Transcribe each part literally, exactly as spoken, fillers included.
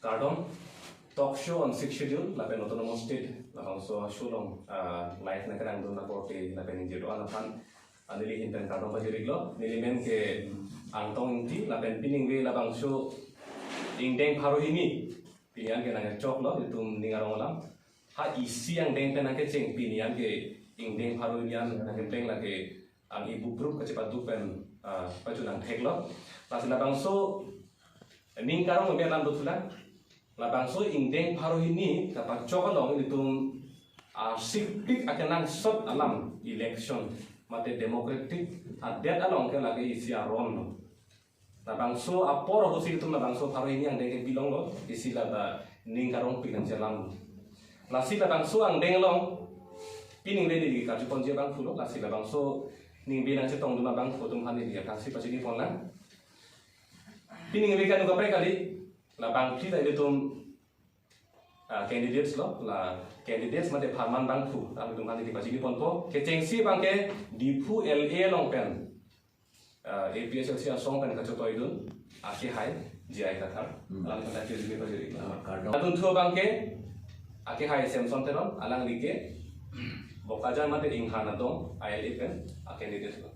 Kardom, talk show on Sixth Schedule lapen Autonomous State labangso a-show along, ah, live nangkerangdun akorte lapen ingjir do-an aphan, ah, neli ahin pen kardom pajir-iklo. Neli men ke Angtong Ingti lapen piningve labangso ingdeng pharo hini pini an ke nangkechoklo itum ning arong alam. Ha isi angdeng pen nangkecheng, pini an ke ingdeng pharo hini an nangkepleng lake ang ibu group kachepaduk pen, ah, pachunang theklo. Lasi labangso ning karong me alam dothulang. Labangso ingdeng pharo hini kapachok along ilitum, ah, sikpik akenangsot alam election mate democratic adet along ke lake isi aron lo. Labangso apor ahut si ilitum labangso pharo hini angdeng ke pilonglo, isi lata ning karongpik nangji alam. Lasi labangso angdeng along piningve neli karjuponji abangphulo, lasi labangso ningve nangchetongdun abangphu atum aphan neli aphrangsi pachiniponlang. Piningve ke anu kaprek kali, labang phli ta ilitum, ah, candidates lo, la candidates mate pharman abangphu, alanglitum aphan neli pachiniponpo. Kechengsi abang ke Diphu L A along pen, ah, A P H L C asong pen kachetoidun, akehai J I Kathar, Hmm. alangli pen ta hirjume pajir-ik. Ah, kardom. Adunthu abang ke, akehai Samson Teron, alangli ke Bokajan mate Inghan adong, I L A pen, a-candidate lo.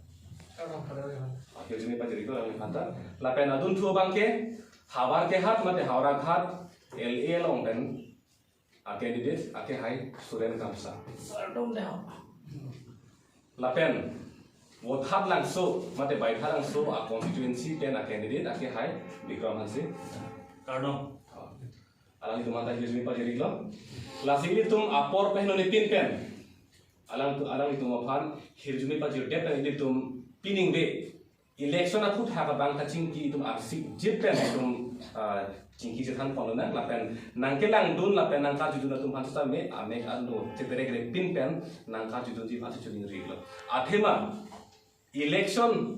Kardom, kardom, ya. Ah, hirjume pajir-iklo alangliphan ta. Lapen adunthu abang ke, Howraghat mate Howraghat L A along pen, a-candidate, akehai Suren Kramsa. Kardom dei. Lapen, Vothatlangso mate Baithalangso a-constituency pen a-candidate, akehai Bikram Hanse. Kardom. Alanglitum aphan ta hirjume pajir-iklo. Lasi ilitum apor pen nonipin pen, alang, alanglitum aphan hirjume pajirdet pen ilitum piningve election aphuthak abang kachingki itum arsik jit pen itum, ah, chingki chethan ponlonang lapen nangkelangdun lapen nangkarjudun atum aphan sitame amek ando cheterekre pin pen nangkarjudunji aphan si choningri-iklo. Athema election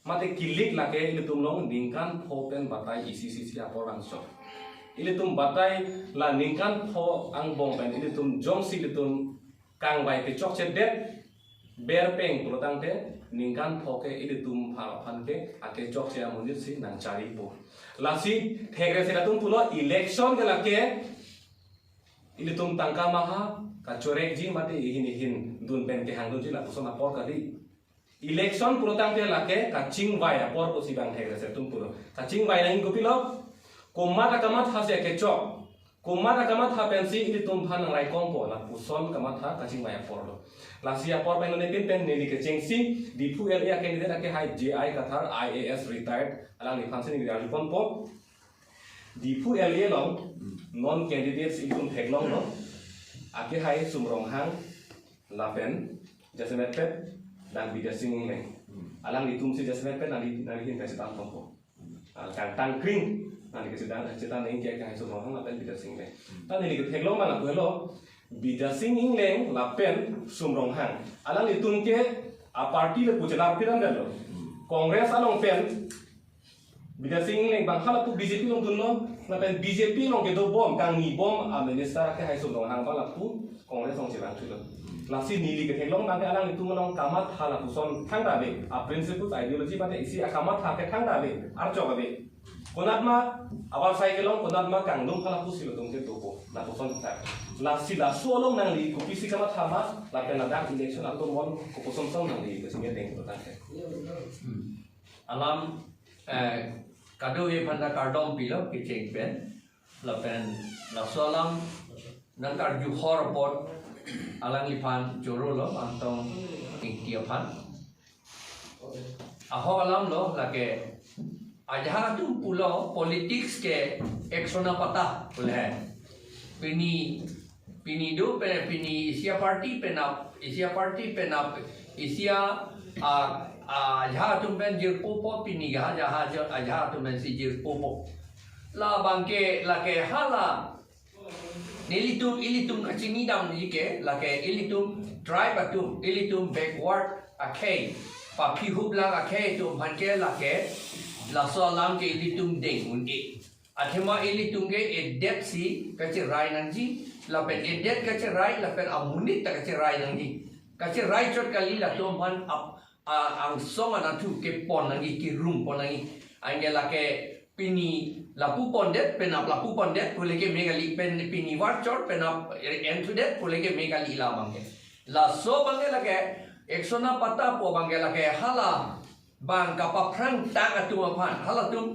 mate kilik lake ilitum along ningkan pho pen batai isi isi apor vangchok. Ilitum batai la ningkan pho angbong pen ilitum jongsi ilitum kangvai kechokchedet berpeng pulotangte ningkan pho ke ilitum aphan ke akechokche amonit si nangcharipo. Lasi thekresi atum pulo election ke lake ilitum tangka maha kachorekji mate ihin ihin dun pen kehangdunji lapuson apor kali. Election pulotangte lake kachingvai apor pusi abang thekresi atum pulo. Kachingvai nangji kopilo? Komat akamatha si akechok, komat akamatha pensi ilitum aphan nangraikompo, lapuson kamatha kachingvai apor lo. Lasi apor pen nonipin pen neli kechengsi Diphu L A a-candidate akehai J I Kathar I A S retired, alangliphan si neli arjuponpo. Diphu L A along non candidates itum theklonglo, akehai Sum Ronghang lapen jasemetpet dan Bidya Sing Engleng. Alanglitum si jasemetpet nangli, nangli ahin kachethan ponpo. Ah, kangtang kring nangli kachethan, chethan nangji akehai Sum Ronghang lapen Bidya Sing Engleng. Ta neli ketheklong abang lapu helo, Bidya Sing Engleng lapen Sum Ronghang, alanglitum ke a-party le puchelar piran dalo. Congress along pen Bidya Sing Engleng abang halapu B J P along dunlo, lapen B J P along kedobom, kangnibom a-minister akehai Sum Ronghang abang lapu Congress along chevangthulo. Lasi neli ketheklong abang ke alanglitum along kamatha lapuson thangta ave, a-principles, ideology mate isi akamatha ke thangta ave, archok ave. Konatma avarsai kelong, konatma kanglum halapu si ilitum kedopo, lapuson thang. Lasi laso along nangli kopisi kamatha ma, lapen ladak election atum mon kopuson song nangli kachingki deng pulotangte. Alam, eh, kadokave aphan ta kardom pilo kecheng pen. Lapen laso alam nangkarju hor apot alangliphan chorolo Angtong Ingti aphan. Ahok alam lo lake ajahak atum pulo politics ke ek sona pata pule. Pini, pini do pen, pini isi a-party penap, isi a-party penap, isi a, a, ajahak atum pen jirpopo, pini ajahak, ajahak atum pensi jirpopo. Labang ke lake hala nelitum, ilitum kachinidamji ke lake ilitum tribe atum, ilitum backward akhei, paphi huplang akhei atum aphan ke lake laso alam ke ilitum deng un-e. Athema ilitum ke edet si kacherai nangji, lapen edet kacherai, lapen amonit ta kacherai nangji. Kacherai chot kali, latum aphan ap-, a-, angsong anatthu kepon nangji, kerung pon nangji. Anke lake Pini lapu pondet, penap lapu pondet, pule ke me kali, pen pini varchor, penap entudet, pule ke me kali la abang ke. Laso abang ke lake, eksona pata pu abang ke lake, hala abang kapaphrang tang atum aphan, halatum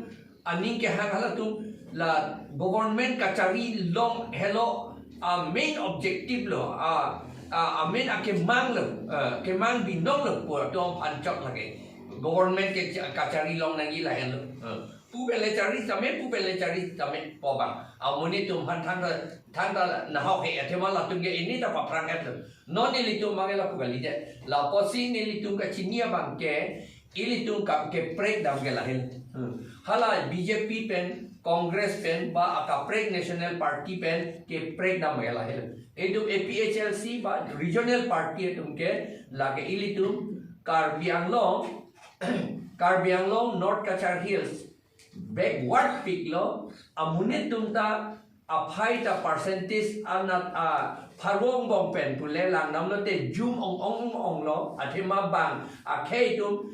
aning kehang, halatum la government kachari long helo a main objective lo, a, a, a main akemang lo, eh, kemang binong lo pu atum aphan chot lake. Government ke cha-, kachari long nangji lahenlo. Eh, pu pen le chari tame, pu pen le chari tame pu abang. Amonit atum aphan thangta, thangta nahok he athema latum ke ini ta paphrang-et lo. Non ilitum abang ke lapu kalidet. Lapusi nelitum kachini abang ke, ilitum kam keprek dam ke lahel. Hmm. Hala B J P pen, Congress pen, ba akaprek National Party pen keprek dam ke lahel. Itum A P H L C ba regional party atum ke lake ilitum Karbi Anglong, Karbi Anglong, North Cachar Hills, backward pik lo, amonit atum ta aphai ta percentage anat a pharong bong pen pule langdam lote jum ong ong ong ong lo, athema abang akhei atum,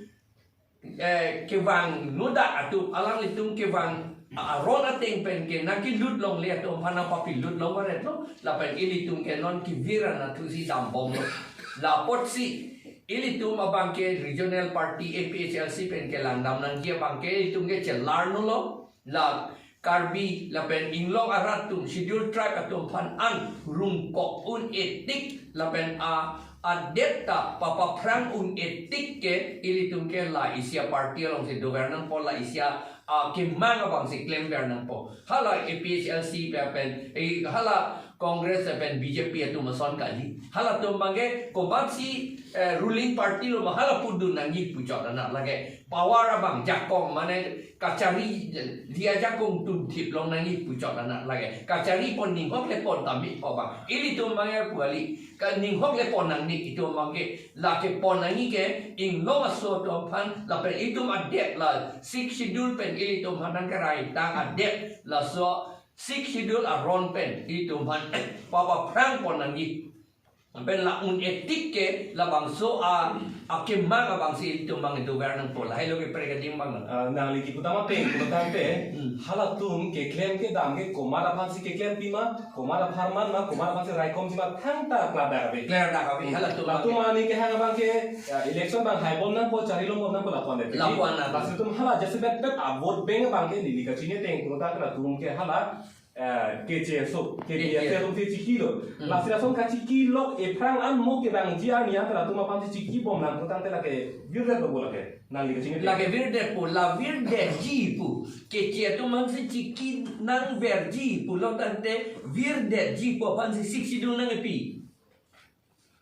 eh, kevang nuda atum, alanglitum kevang a-, aron ateng pen ke nangkelut longle atum aphan nangpapelut long varet lo, lapen ilitum ke non kevir anatthu si dambom lo. Lapotsi ilitum abang ke regional party A P H L C pen kelangdam nangji abang ke ilitum ke chelar nu lo. La Karbi lapen inglong arat atum, Scheduled Tribe atum aphan an rungkok un-etik lapen a, adet ta papaphrang un-etik ke ilitum ke la isi a-party alongsi dover nangpo, la isi a, akemang abangsi klemver nangpo. Hala A P H L C pen, eh, hala Congress pen B J P atum ason kali. Halatum abang ke komatsi, eh, ruling party lo ma hala pudun nangji pu chot anat lake. Power abang jakong mane kachari dia jakong tumthip long nangji pu chot anat lake. Kachari pon ninghok le pon tame pu abang. Ilitum abang ke pu kali. Ka ninghok le pon nangji itum abang ke. Lake pon nangji ke inglong aso atum aphan lapen itum adet la Sixth Schedule pen ilitum aphan nangkerai tang adet laso Sixth Schedule aron pen itum aphan papaphrang pon nangji. Pen la un-etik ke labangso a, akemang abangsi itum abang dover nangpo, lahelo ke prekading abang. Ah, nangli kipu tame ateng, kipu tame ateng, Hmm. halatum keklem kedam ke komat aphansi keklem pima, komat apharman ma, komat aphansi raikom sima thangta klardak ave. Klardak ave, halatum Latum abang. Aning kehang abang ke, ya, election abang haibom nangpo, chari longbom nangpo lapu-an ave. Lapu-an ave. Lasi itum hala jasemet bet a-vote bank abang ke neli kachini ateng, kipu tame latum ke hala, eh, Keche aso, Keche Keche aso atum si chiki lo. Hmm. Lasi lason kachiki lo, ephrang an mo kevangji arni an latum aphansi chikibom nang, kipu tame lake virdet lo bo lake. Nangli kachini ateng. Lake virdet po, la virdetji pu. Keche atum aphansi chiki nangverji pulo tangte virdetji pu aphansi Sixth Schedule nangkepi.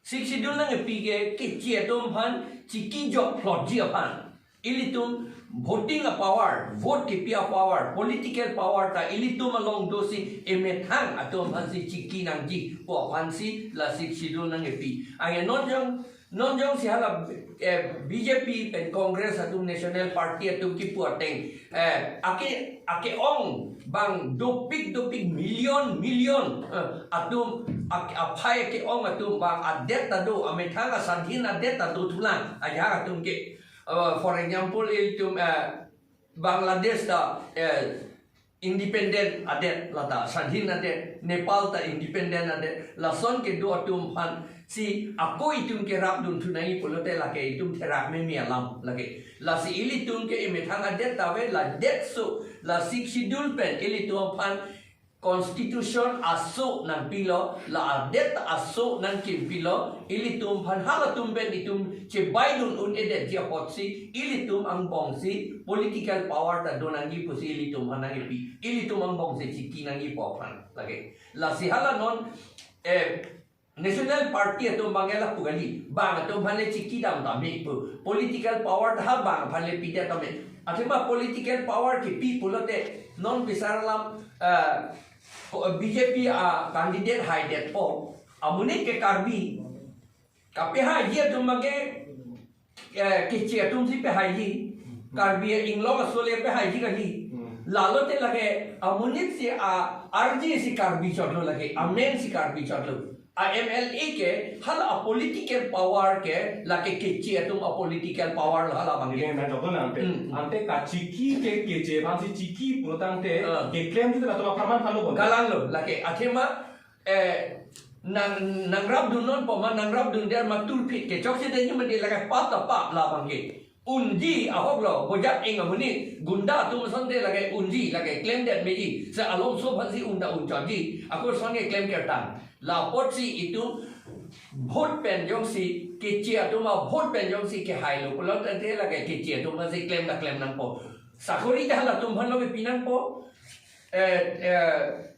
Sixth Schedule nangkepi ke Keche atum aphan chiki jok phlotji aphan. Ilitum voting a-power, vote kepi a-power, political power ta ilitum along dosi emethang atum aphansi chiki nangji pu aphansi la Sixth Schedule nangkepi. Anke non jong, non jongsi hala, eh, B J P pen Congress atum, National Party atum kipu ateng, eh, ake, ake-ong abang dopik dopik million million, eh, atum, ake, aphai ake-ong atum abang adet ta do, amethang asadhin adet ta do thulang ajahak atum ke. Eh, for example, itum, eh, Bangladesh ta, eh, independent adet lata, sadhin adet, Nepal ta independent adet, lason kedo atum aphansi ako itum kerapdun thu nangji pulote lake itum therak meme alam lake. Lasi ilitum ke emethang adet ta ave, la detso, la Sixth Schedule pen ilitum aphan constitution aso nangpilo, la adet aso nangkimpilo, ilitum aphan halatum pen itum chebaidun un-edetji apotsi, ilitum angbongsi political power ta do nangji pusi ilitum aphan nangkepi, ilitum angbongsi chiki nangji pu aphan lake. Lasi hala non, eh, National Party atum abang ke lapu kali, bang atum aphan le chiki dam tame pu, political power ta ha bang aphan le pidet tame. Athema political power kepi pulote non bisar alam, eh, B J P a-candidate haidetpo, amonit ke Karbi. Kapehaiji atum abang ke, eh, Keche atum si pehaiji. Karbi inglong aso le pehaiji kali. Hmm. Lalote lake amonit si a-arje si Karbi chotlo lake, amen si Karbi chotlo. A M L A ke hala a political power ke lake Keche atum a political power lo hala abang ke. Ini na dokon ante. Hmm. Ante kachiki ke Keche aphansi chiki pulotangte Ah. keklem kita latum apharman aphan lo bon. Kalang lo lake athema eh nang nangrapdun non poma nangrapdunde ma turphit ke chokche de ni mandi lake pap ta pap la abang ke. Unji ahok lo, bojak ing amonit, gunda atum asonte lake unji, lake klemdet meji, se alomso aphansi unda unchotji, ako asonte klem kertang. La apotsi itum vote pen jongsi, Keche atum a vote pen jongsi kehai lo, pulotangte lake Keche atum aphansi klem ta klem nangpo. Sakori ta halatum aphan lo kepi nangpo. Eh, eh,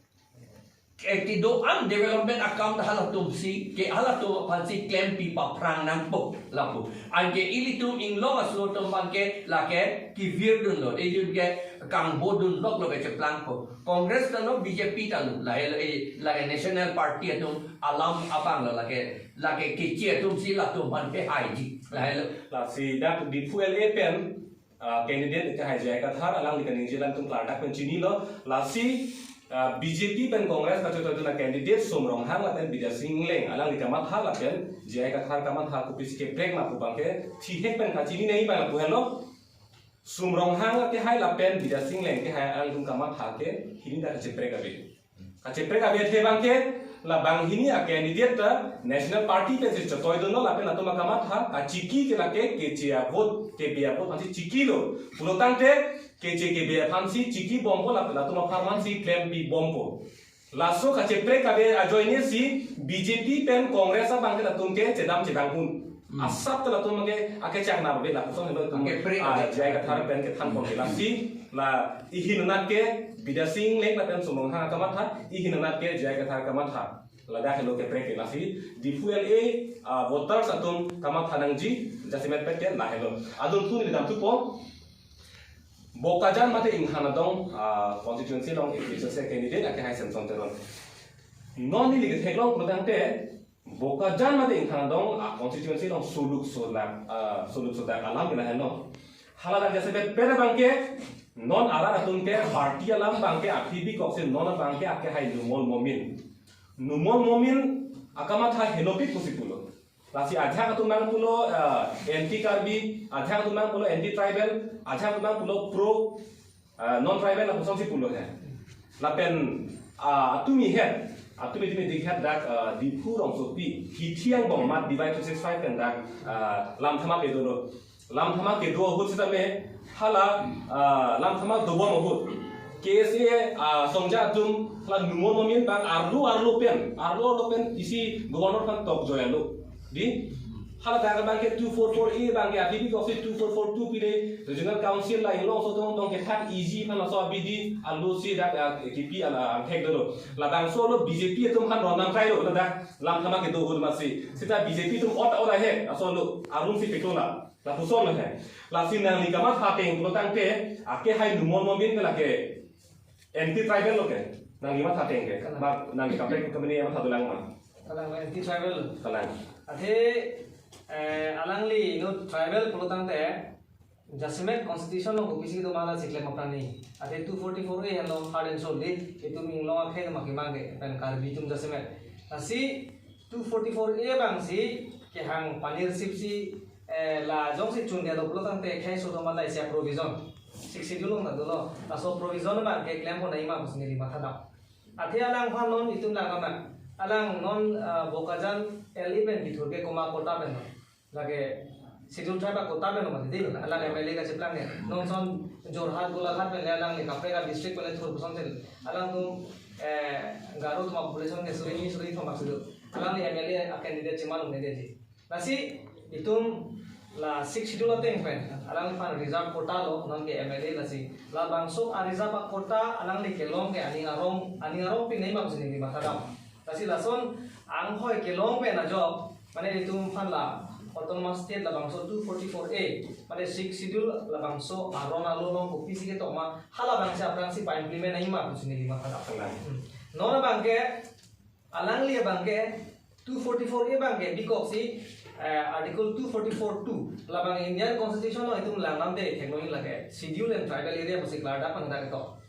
eh, kedo-an development akam ta halatumsi, ke halatum aphansi klempi paphrang nangpo lapu. Anke ilitum inglong aso atum abang ke lake kevirdun lo, ilitum ke kangbodun lok lo ke cheplangpo. Congress ta lo, B J P ta lo, lahelo, eh, lake National Party atum alam abang lo lake, lake Keche atumsi latum aphan pehaiji, lahelo. Lasi dak Diphu L A pen ah, candidate kehai J I Kathar alangli kaningje alam atum klardak pen chinilo, lasi, ah, B J P pen Congress kachetoidun a candidate Sum Ronghang lapen Bidya Sing Engleng alangli kamatha lapen J I Kathar kamatha kopisi keprek ma pu abang ke thihek pen kachini nangji abang lapu helo. Sum Ronghang kehai lapen Bidya Sing Engleng kehai alangtum kamatha ke hini ta kacheprek ave. Kacheprek ave athe abang ke, la banghini a candidate ta National Party pensi chetoidunlo lapen latum akamatha, kachiki ke lake Keche a vote, K B a vote aphansi chikilo. Pulotangte Keche K B aphansi chiki bompo lapen latum apharmansi klempi bompo. Laso kacheprek ave ajoinesi B J P pen Congress abang ke latum ke chedam chedang un. Hmm. Asap ta latum ke akechak na be lapuson helo tum. Kacheprek ah, ave. J I Kathar pen kethan pon ke lasi la ihin anat ke Bidya Sing Engleng lapen Sum Ronghang kamatha, ihin anat ke J I Kathar kamatha. Ladak helo keprek ke lasi Diphu L A, ah, voters atum kamatha nangji jasemet pet ke lahelo. Adun tun neli damthupo. Bokajan mate Inghan adong, ah, constituency along A P H L C candidate akehai Samson Teron. Non neli ketheklong pulotangte Bokajan mate Inghan adong, ah, constituency along soluk solak, ah, soluk sodak alam ke lahelo. Hala dak jasemet pet abang ke non arat atum ke party alam abang ke aphi bikoksi non abang ke akehai Numal Momin. Numal Momin akamatha henopik pusi pulo. Lasi ajahak atum abang pulo, ah, anti Karbi, ajahak atum abang pulo anti tribal, ajahak atum abang pulo pro ah, non tribal lapuson si pulo he. Lapen, ah, atumi het, atumi tumi dik het dak, ah, Diphu rongsopi, hithi angbong mat divide to six five pen dak, ah, lam thama kedolo. Lam thama kedo ahut sitame, hala, ah, lam thama dobom ahut. K S A, ah, songja atum, hala Numal Momin abang arlo arlo pen, arlo arlo pen isi governor aphan tokjoi alo. Di, hala dak abang ke two four four A abang ke aphi bikoksi two four four two pide regional council la inglong aso tong tong kethak easy aphan laso abidi alo si dak, ah, kipi ala angthek dolo. Labangso alo B J P atum aphan ron nangkrai lo ladak lam thama kedo ahut masi. Sita B J P atum ot ot ahe aso alo arumsi peklo la. Lapuson lo he. Lasi nangli kamatha ateng pulotangte akehai Numal Momin ke lake anti tribal lo ke. Nangli matha ateng ke. Kalang. Bak nangli kaprek kemeni kamatha dolang ma. Kalang, anti tribal. Kalang. Athe, eh, alangli non tribal pulotangte jasemet constitution along kopisi kedo ma lasi klem aphrang ni. Athe two forty-four A henlo heart and soul di, itum inglong akhei ma kemang ke pen Karbi atum jasemet. Lasi two forty-four A abangsi kehang panir sipsi, eh, la jongsi chunde lo pulotangte khei sodo ma la isi a provision. Sixth Schedule along ta dolo. Laso provision abang ke klem pon nangji ma pusi neli matha dam. Athe alangphan non itum lang kama. Alang non, ah, Bokajan L A pen kethur ke komat quota pen non. Lake Schedule Tribe a quota pen non mati di. Alang M L A kacheplang ke. Non ason Jorhat Golaghat pen le alangli kaprek a district pen le thur puson sil. Alangtum, eh, Garo atum a population ke suri ni suri thom aksi do. Alangli M L A a candidate cheman un'edetji. Lasi itum la Sixth Schedule ateng pen alangliphan reserve quota lo non ke M L A lasi. Labangso a reserve a quota alangli kelong ke aning arong, aning arong pin nangji ma pusi neli matha dam. Lasi lason anghoi kelong pen ajok, mane itum aphan la Autonomous State labangso two forty-four A, mane Sixth Schedule labangso aron alo along kopisi ketok ma, halabangsi aphrangsi pa-implement nangji ma pusi neli matha dam. Kalang. Hmm. Non abang ke, alangli abang ke, two forty-four A abang ke bikoksi, eh, Article two forty-four two. Labang Indian Constitution along itum langdamde theklong lake Schedule and Tribal Area pusi klardak pangdak ketok.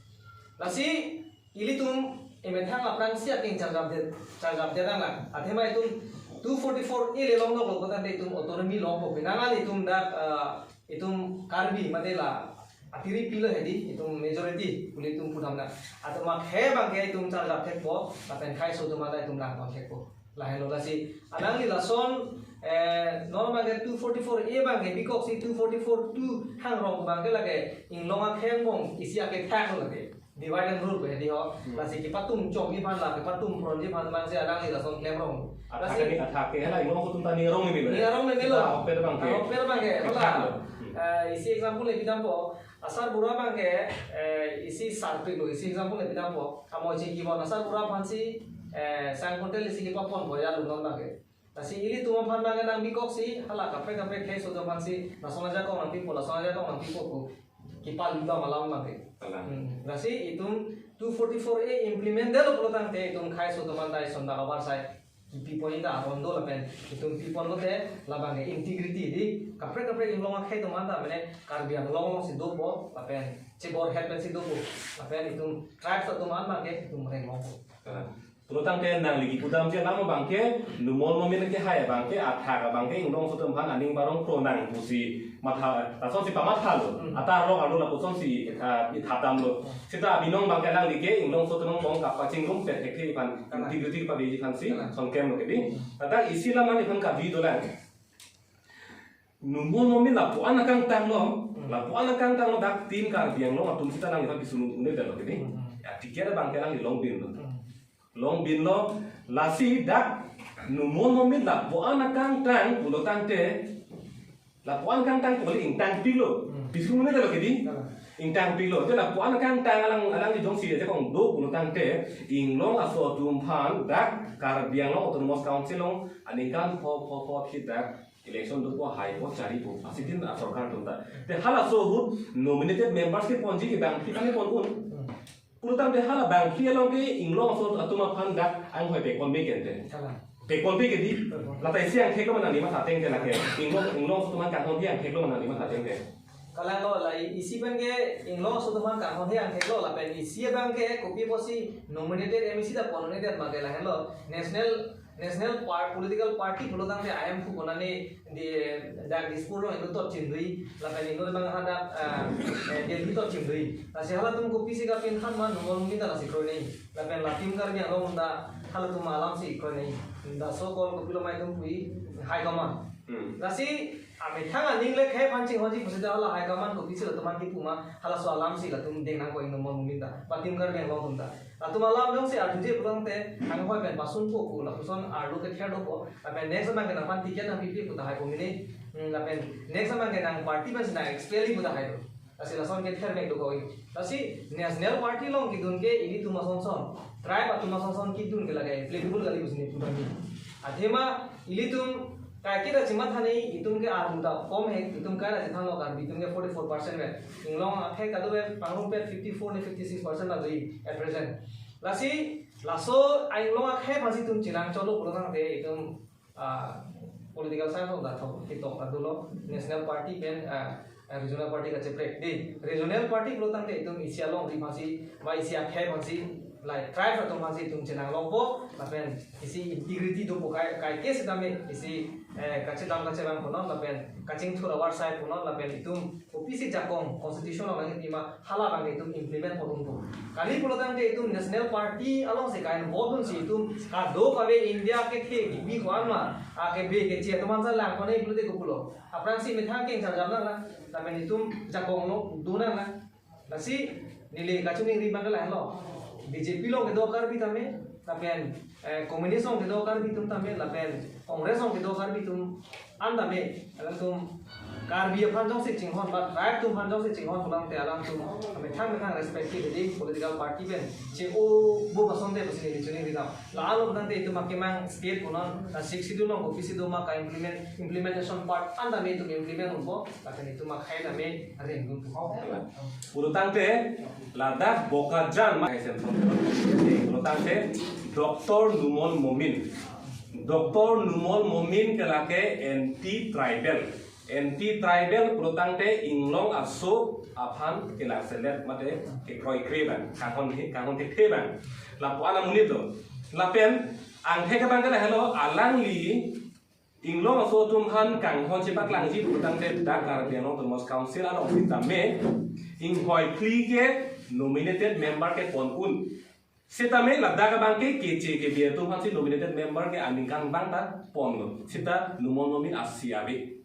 Lasi ilitum emethang aphrangsi akeng charjapdet, charjapdet nanglang. Athema itum two forty-four A le longdoklo pulote itum autonomy longpo. Penang an itum dak, ah, itum Karbi mate la atiri pilo hedi, itum majority pu ilitum pudamnang. Athema khei abangke itum charjap thekpo, lapen khaiso atum anta itum nangpon thekpo. Lahenlo lasi alangli lason, eh, non abangke two forty-four A abangke bikoksi two forty-four two hangrong abangke lake inglong akhei angbong isi akethak lo lake. Divide and rule pu hedi ho. Hmm. Lasi kepatum chokji aphan la kepatum pronji aphan abangsi alangli lason klemrong. Athak lasi ke, athak ke hala inglong aso atum ta ning arong meme lo. Ning arong meme lo. Ah, okpet abangke. Ah, okpet abangke. Kethak hala lo. Hmm. Eh, isi example le pidampo. Asarbura abangke, eh, isi sarpiklo, isi example le pidampo. Amo chingkibon asarbura aphansi, eh, sang kuntel isi kepaponpo ya lo non abangke. Lasi ilitum aphan abangke nang bikoksi, hala kaprek kaprek khaiso atum aphansi, lason ajakong nangpipo, lason ajakong nangpipo pu kipaludam alam abangke. Alam. Hmm. Lasi itum two forty-four A implement detlo pulotangte itum khaiso atum anta ison dak avarsai kipiponji ta aron do lapen itum piponlote labangke integrity di kaprek kaprek inglong akhei atum anta mane Karbi Anglong alongsi dopo lapen chebor het pensi dopo lapen itum tribes atum an abangke itum renglongpo. Alam. Pulotangte nangli kipudamji alam abangke, Numal Momin kehai abangke, athak abangke, inglong aso atum aphan aning parong kronang pusi matha, lasonsi pamathalo, Hmm. ata arlo arlo lapusonsi, ah, ithapdamlo. Seta binong abangke nangli ke, inglong aso atum angbong kapachingrum pet thekthe aphan, Kalang. Integrity paveji aphansi, Kalang. Songkem lo kedi. Hmm. Tata isi lam an iphan kabi dolang. Numal Momin lapu-an akangtanglo, Hmm. lapu-an akangtanglo dak Team Karbi Anglong atum seta nangli aphan kisunu un-edetlo kedi. Hmm. Ya, ticket abangke nangli longbinlo. Hmm. Longbinlo, lasi dak Numal Momin lapu-an akangtang pulotangte, lapu-an akangtang pu kali ingtangpiklo. Hmm. Bisu mene lo kedi. Hmm. Ingtangpiklo. Te lapu-an akangtang alang, alangli jongsi ajakong do pulotangte, inglong aso atum aphan dak Karbi Anglong Autonomous Council along aningkan pho pho pho phit dak election dopo, haipo, charipo, asitin asorkar atum ta. Te halaso ahut nominated members keponji ke bangphli kami pon un. Hmm. Pulotangte hala bangphli along ke inglong aso atum aphan dak anghoi pekponpe kente. Kalang. Pekponpe kedi. Pekpon. Lata isi angthek lo ma nangli matha ateng te lake. Inglong, inglong aso atum aphan kanghon he angthek lo ma nangli matha ateng te. Kalanglo, la isi abangke inglong aso atum aphan kanghon he angthek lo lapen isi abangke kopi pusi nominated M A C ta pon un-edet ma ke lahenlo. National National par-, political party pulotangte I M F pu konane di dak Dispur along inut tot chindui, lapen inut abang hadak, ah, eh, Delhi tot chindui. Lasi halatum kopisi kapinkhan ma Numal Momin ta lasi kroinei. Lapen la Team Karbi Anglong ta halatum alamsi kroinei. The so called kopilo ma itum pu high command. Hmm. Lasi amethang aning le khei aphan chinghonji pusi ta hala high command kopisi latum aphan kipu ma, halaso alamsi latum deng nangkok Numal Momin ta, ba Team Karbi Anglong atum ta. Latum alam jongsi arjuje pulotangte, anghoi pen pasunpo pu, lapuson arlo kether dopo, lapen next abangke nangphan ticket nangpipe pu tahai po mene, hmm, lapen next abangke nang party pensi nang expel pu tahai do. Lasi lason kether mek dokok. Lasi national party along kedun ke ilitum asonson, tribe atum asonson kedun ke lake applicable kali pusi neli pudun ni. Athema ilitum kaike ta chimatha nei, itum ke armu ta kom he, itum kaike ta chithanlo Karbi atum ke forty-four percent vet. Inglong akhei kadokave pangrumpet fifty-four ne fifty-six percent ta do at present. Lasi laso inglong akhei aphansi itum chenang cholo pulotangte itum, ah, political science along ta thok ketok ta dolo, national party pen, ah, regional party kacheprek. Di regional party pulotangte itum isi alongri aphansi, ba isi akhei aphansi, like tribe atum aphansi itum chenang longpo, lapen isi integrity dopo kai, kaike setame isi, eh, kachedam kachevang punon, lapen kachingthur avarsai punon, lapen itum kopisi jakong constitution along nangpi ma hala abang itum implement pon unpo. Kali pulotangte itum national party alongsi ka-involve dunsi itum kadokave India kethe kibi ko-an ma, akebe keche atum ansa lang kone pulote kopulo. Aphrangsi methang keng charjap nanglang, lapen itum jakong lo do nanglang. Lasi neli kachiningri abang ke lahenlo. B J P along kedo Karbi tame, lapen, eh, Communist along kedo Karbi atum tame, lapen Congress along kedo Karbi atum an tame, alangtum Karbi aphan jongsi chinghon, ba tribe atum aphan jongsi chinghon pulotangte alangtum methang methang respect kede political party pen che-opo asonte pusi neli chiningri dam. La-an lo tangte itum akemang state punon, la Sixth Schedule along kopisi do ma ka-implement, implementation part an tame itum implement unpo, lapen itum akhei tame rengdun. Pulotangte ladak Bokajan ma hai sem thon. Pulotangte Doctor Numal Momin. Doctor Numal Momin ke lake anti tribal. anti tribal pulotangte inglong aso aphan kelangselet mate kekroikre abang, kanghon he, kanghon thekthe abang. Lapu-an amonit lo. Lapen angthek abang ke lahelo, alangli inglong aso atum aphan kanghon chepaklangji pulotangte dak Karbi Anglong Autonomous Council along sitame inghoi phli ke nominated member kepon un. Sitame ladak abang ke keche kebe atum aphansi nominated member ke aningkanvang ta ponlo. Sita Numal Momin asi ave.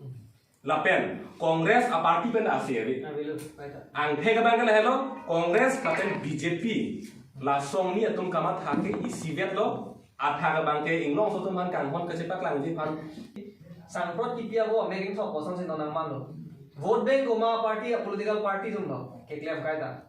Lapen Congress aparty pen asi ave. Avelo, baita. Angthek abang ke lahelo, Congress lapen B J P, la songni atum kamatha ke isivetlo, athak abang ke inglong aso atum aphan kanghon kachepaklangji aphan. Sangprot kipi avo, meeting thok kosonsi non nangmanlo. Vote bank komat aparty, a political party atumlo, keklem kaita.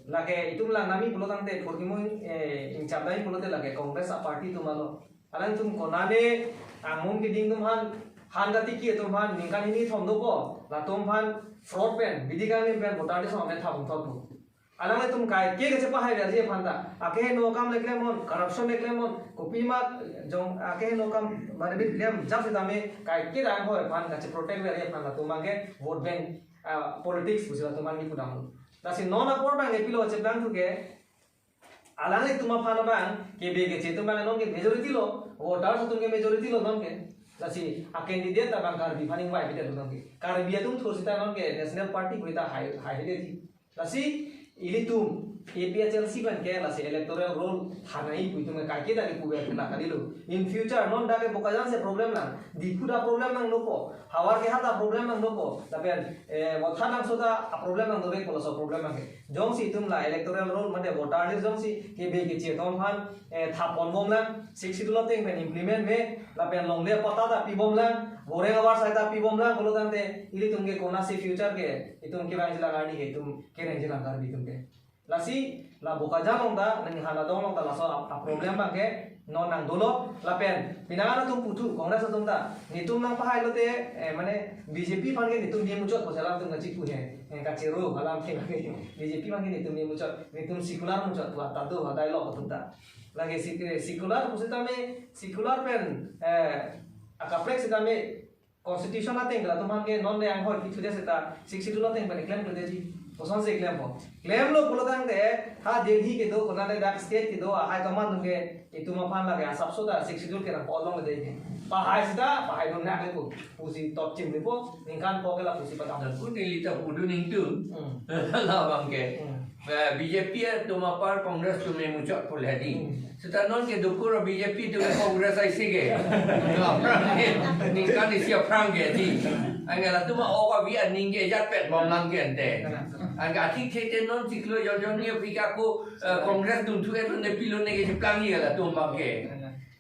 Lake itum lang nami pulotangte, phurkimo, eh, ingcham dai pulote lake Congress aparty atum alo. Alangtum konane, angmum keding atum aphan, han katiki atum aphan, ningkan hini thom dopo, latum aphan fraud pen, bidi kangni pen, voter list amen thapung thot tu. Alanglitum kaike kachepahaverji aphan ta, akeheno akam le klemnon, corruption le klemnon, kopima jong akeheno akam, mane bit klem, jam sitame, kaike dang hoi aphan, kacheprotect verji aphan, latum abang ke vote bank, ah, politics pusi latum abang ke pudam. Lasi non apor abang ke pilo cheplangthu ke, alanglitum aphan abang, kebe keche atum abang non ke majority lo, voters atum ke majority lo non ke. Lasi a candidate abang Karbi aphan ingvai pidetlo non ke. Karbi atum thur sita non ke national party pu ta hai, haihedetji. Lasi ilitum A P H L C abang ke lasi electoral roll thanai pu itum ke kaike ta kepu ver kena kalilo. In future non dak ke Bokajan si problem lang, Diphu ta problem lang dopo, Howraghat ta problem lang dopo, lapen, eh, Vothatlangso ta problem lang dopo, kolaso problem lang ke. Jongsi itum la electoral roll mate voter list jongsi kebe keche atum aphan, eh, thapon bomlang, Sixth Schedule ateng pen implement me, lapen longle patta ta pibomlang, boreng avar sai ta pibomlang, pulotangte ilitum ke konatsi future ke, itum kevangjilang arni ke, itum kerengjilang Karbi atum ke. Lasi, la Bokajan along ta, nang Hanadong along ta, laso a, a problem abang ke, non nang dolo, lapen, pinangan atum puthu, Congress atum ta, netum nangpahai lote, eh, mane, B J P aphan ke netum nemuchot pusi alangtum kachipu he, eh, kachero, alam thek ke, B J P aphan ke netum nemuchot, netum secular muchot, pu ta do, ha dialogue atum ta. Lake sek-, eh, secular pusitame, secular pen, eh, akaprek sitame, Constitution ateng ke latum aphan ke non le anghoi kithude seta Sixth Schedule ateng pen klemklodetji. Kosonsi klempo? Klemlo pulotangte ha Delhi kedo, konane dak state kedo, a high command atum ke itum aphan lake asapso ta Sixth Schedule ke nangpo longledet ke. Pahai seta, pahai dun nak lepo. Pusi top chim lepo, ningkan po ke la pusi padam. Lapu neli ta pudun ingtu. Hmm. Labang ke. Hmm. Eh, B J P atum apar Congress atum nemuchot pule di. Hmm. Seta non ke dukur B J P atum Congress aisi ke. Aphrang ke, ningkan isi aphrang ke di. Anke latum a-ok avi aning ke jatpet bomlang ke ante. Anke athik thete non chiklo jon jon ni aphi ke ako, eh, Congress atum thu eton de pilone ke chiplang ni latum abang ke.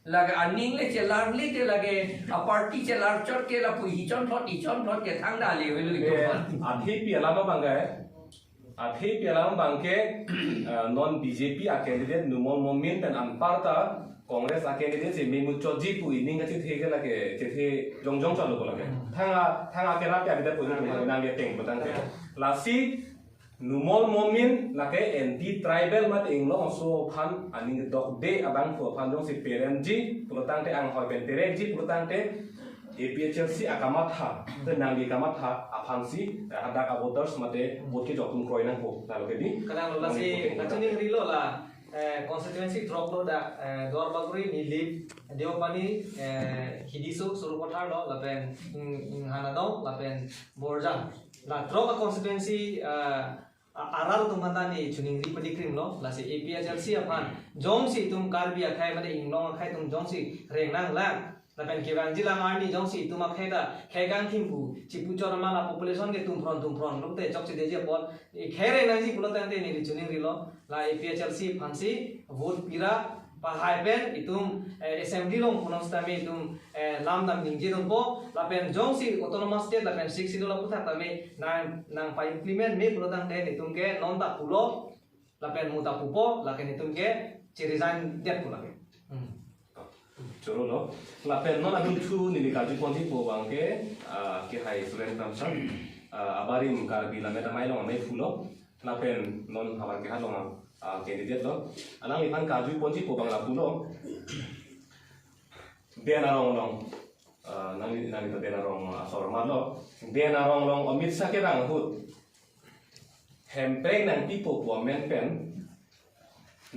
Lake aning le chelarle te lake a party chelarchot ke lapu hichonthot hichonthot ke thangta le velu itum aphan. Athe pi alam abang ke. Athe pi alam abang ke, ah, non B J P a candidate Numal Momin pen anparta Congress a candidate si memuchotji pu ining kachethe ke lake chethe jongjong chotlo ko lake. Thang a, thang a kerap ya kita pu ining nang ya teng petang ke. Lasi Numal Momin lake anti tribal mate inglong aso aphan aning dokde abangphu aphan jongsi perenji pulotangte anghoi pen terekji pulotangte A P H L C akamatha, te nangli kamatha aphansi, eh, hadak a voters mate vote kejok atum kroi nangpo, lalo ke di. Kadang lo lasi, nangli vote kachining rilo la, eh, constituency throk lo dak, eh, Duarbagori, Nilip, Deopani, eh, Hidiso, Sarupathar lo, lapen, mm, mm, Hanadong, lapen Borjan. La throk a constituency, eh, a-, arat atum aphan ta ne chiningri padikrimlo, lasi A P H L C aphan, jongsi itum Karbi akhei mate inglong akhei atum jongsi reng nanglang, lapen kevangjilang arni jongsi itum akhei ta khei kangthim pu, chipu chor amat a population ke tumphron tumphron, lote chokchedeji apot, eh, khei reng nangji pulotangte neli chiningrilo, la A P H L C aphansi vote pira, pahai pen itum, eh, assembly along punon sitame itum, eh, lam dam ningje dunpo, lapen jongsi autonomous state lapen Sixth Schedule aputhak tame nang, nangpa-implement me pulotangte netum ke non ta pulo, lapen mo ta pupo, lake netum ke che-resign detpo lake. Hmm. Choro lo. Lapen non adunthu neli karjuponji pu abang ke, ah, kehai Suren Kramsa, ah, abarim Karbi Lammet Amei along amei pulo. Lapen non Howraghat along, ah, candidate lo. Alangliphan karjuponji pu abang lapulo. Den arong along, Ah, nangli, nangli ta Den Arong asor matlo. Den Arong along Amit Shah kevang ahut hemprek nangpipo pu amen pen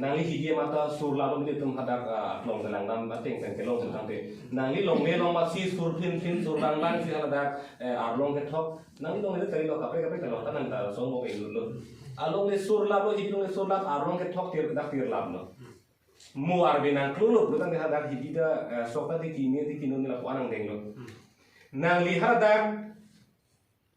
nangli hidi amat ta sur lap lo, nelitum hadak, ah, long kelang dam ateng pen kelong tangte. Nangli longle long masi sur phin phin sur lang lang si haladak, eh, arlong kethok. Nangli longle ta lo, kaprek kaprek ta lo, ta nang ta song mo ke lo. Alongle sur lap lo, hidi longle sur lap, arlong kethok tir dak tir lap lo. Mo arve nangklo lo, lo tangte hadak hidi ta, eh, sok ta diki ne diki non lapu-an angdeng lo. Nangli hadak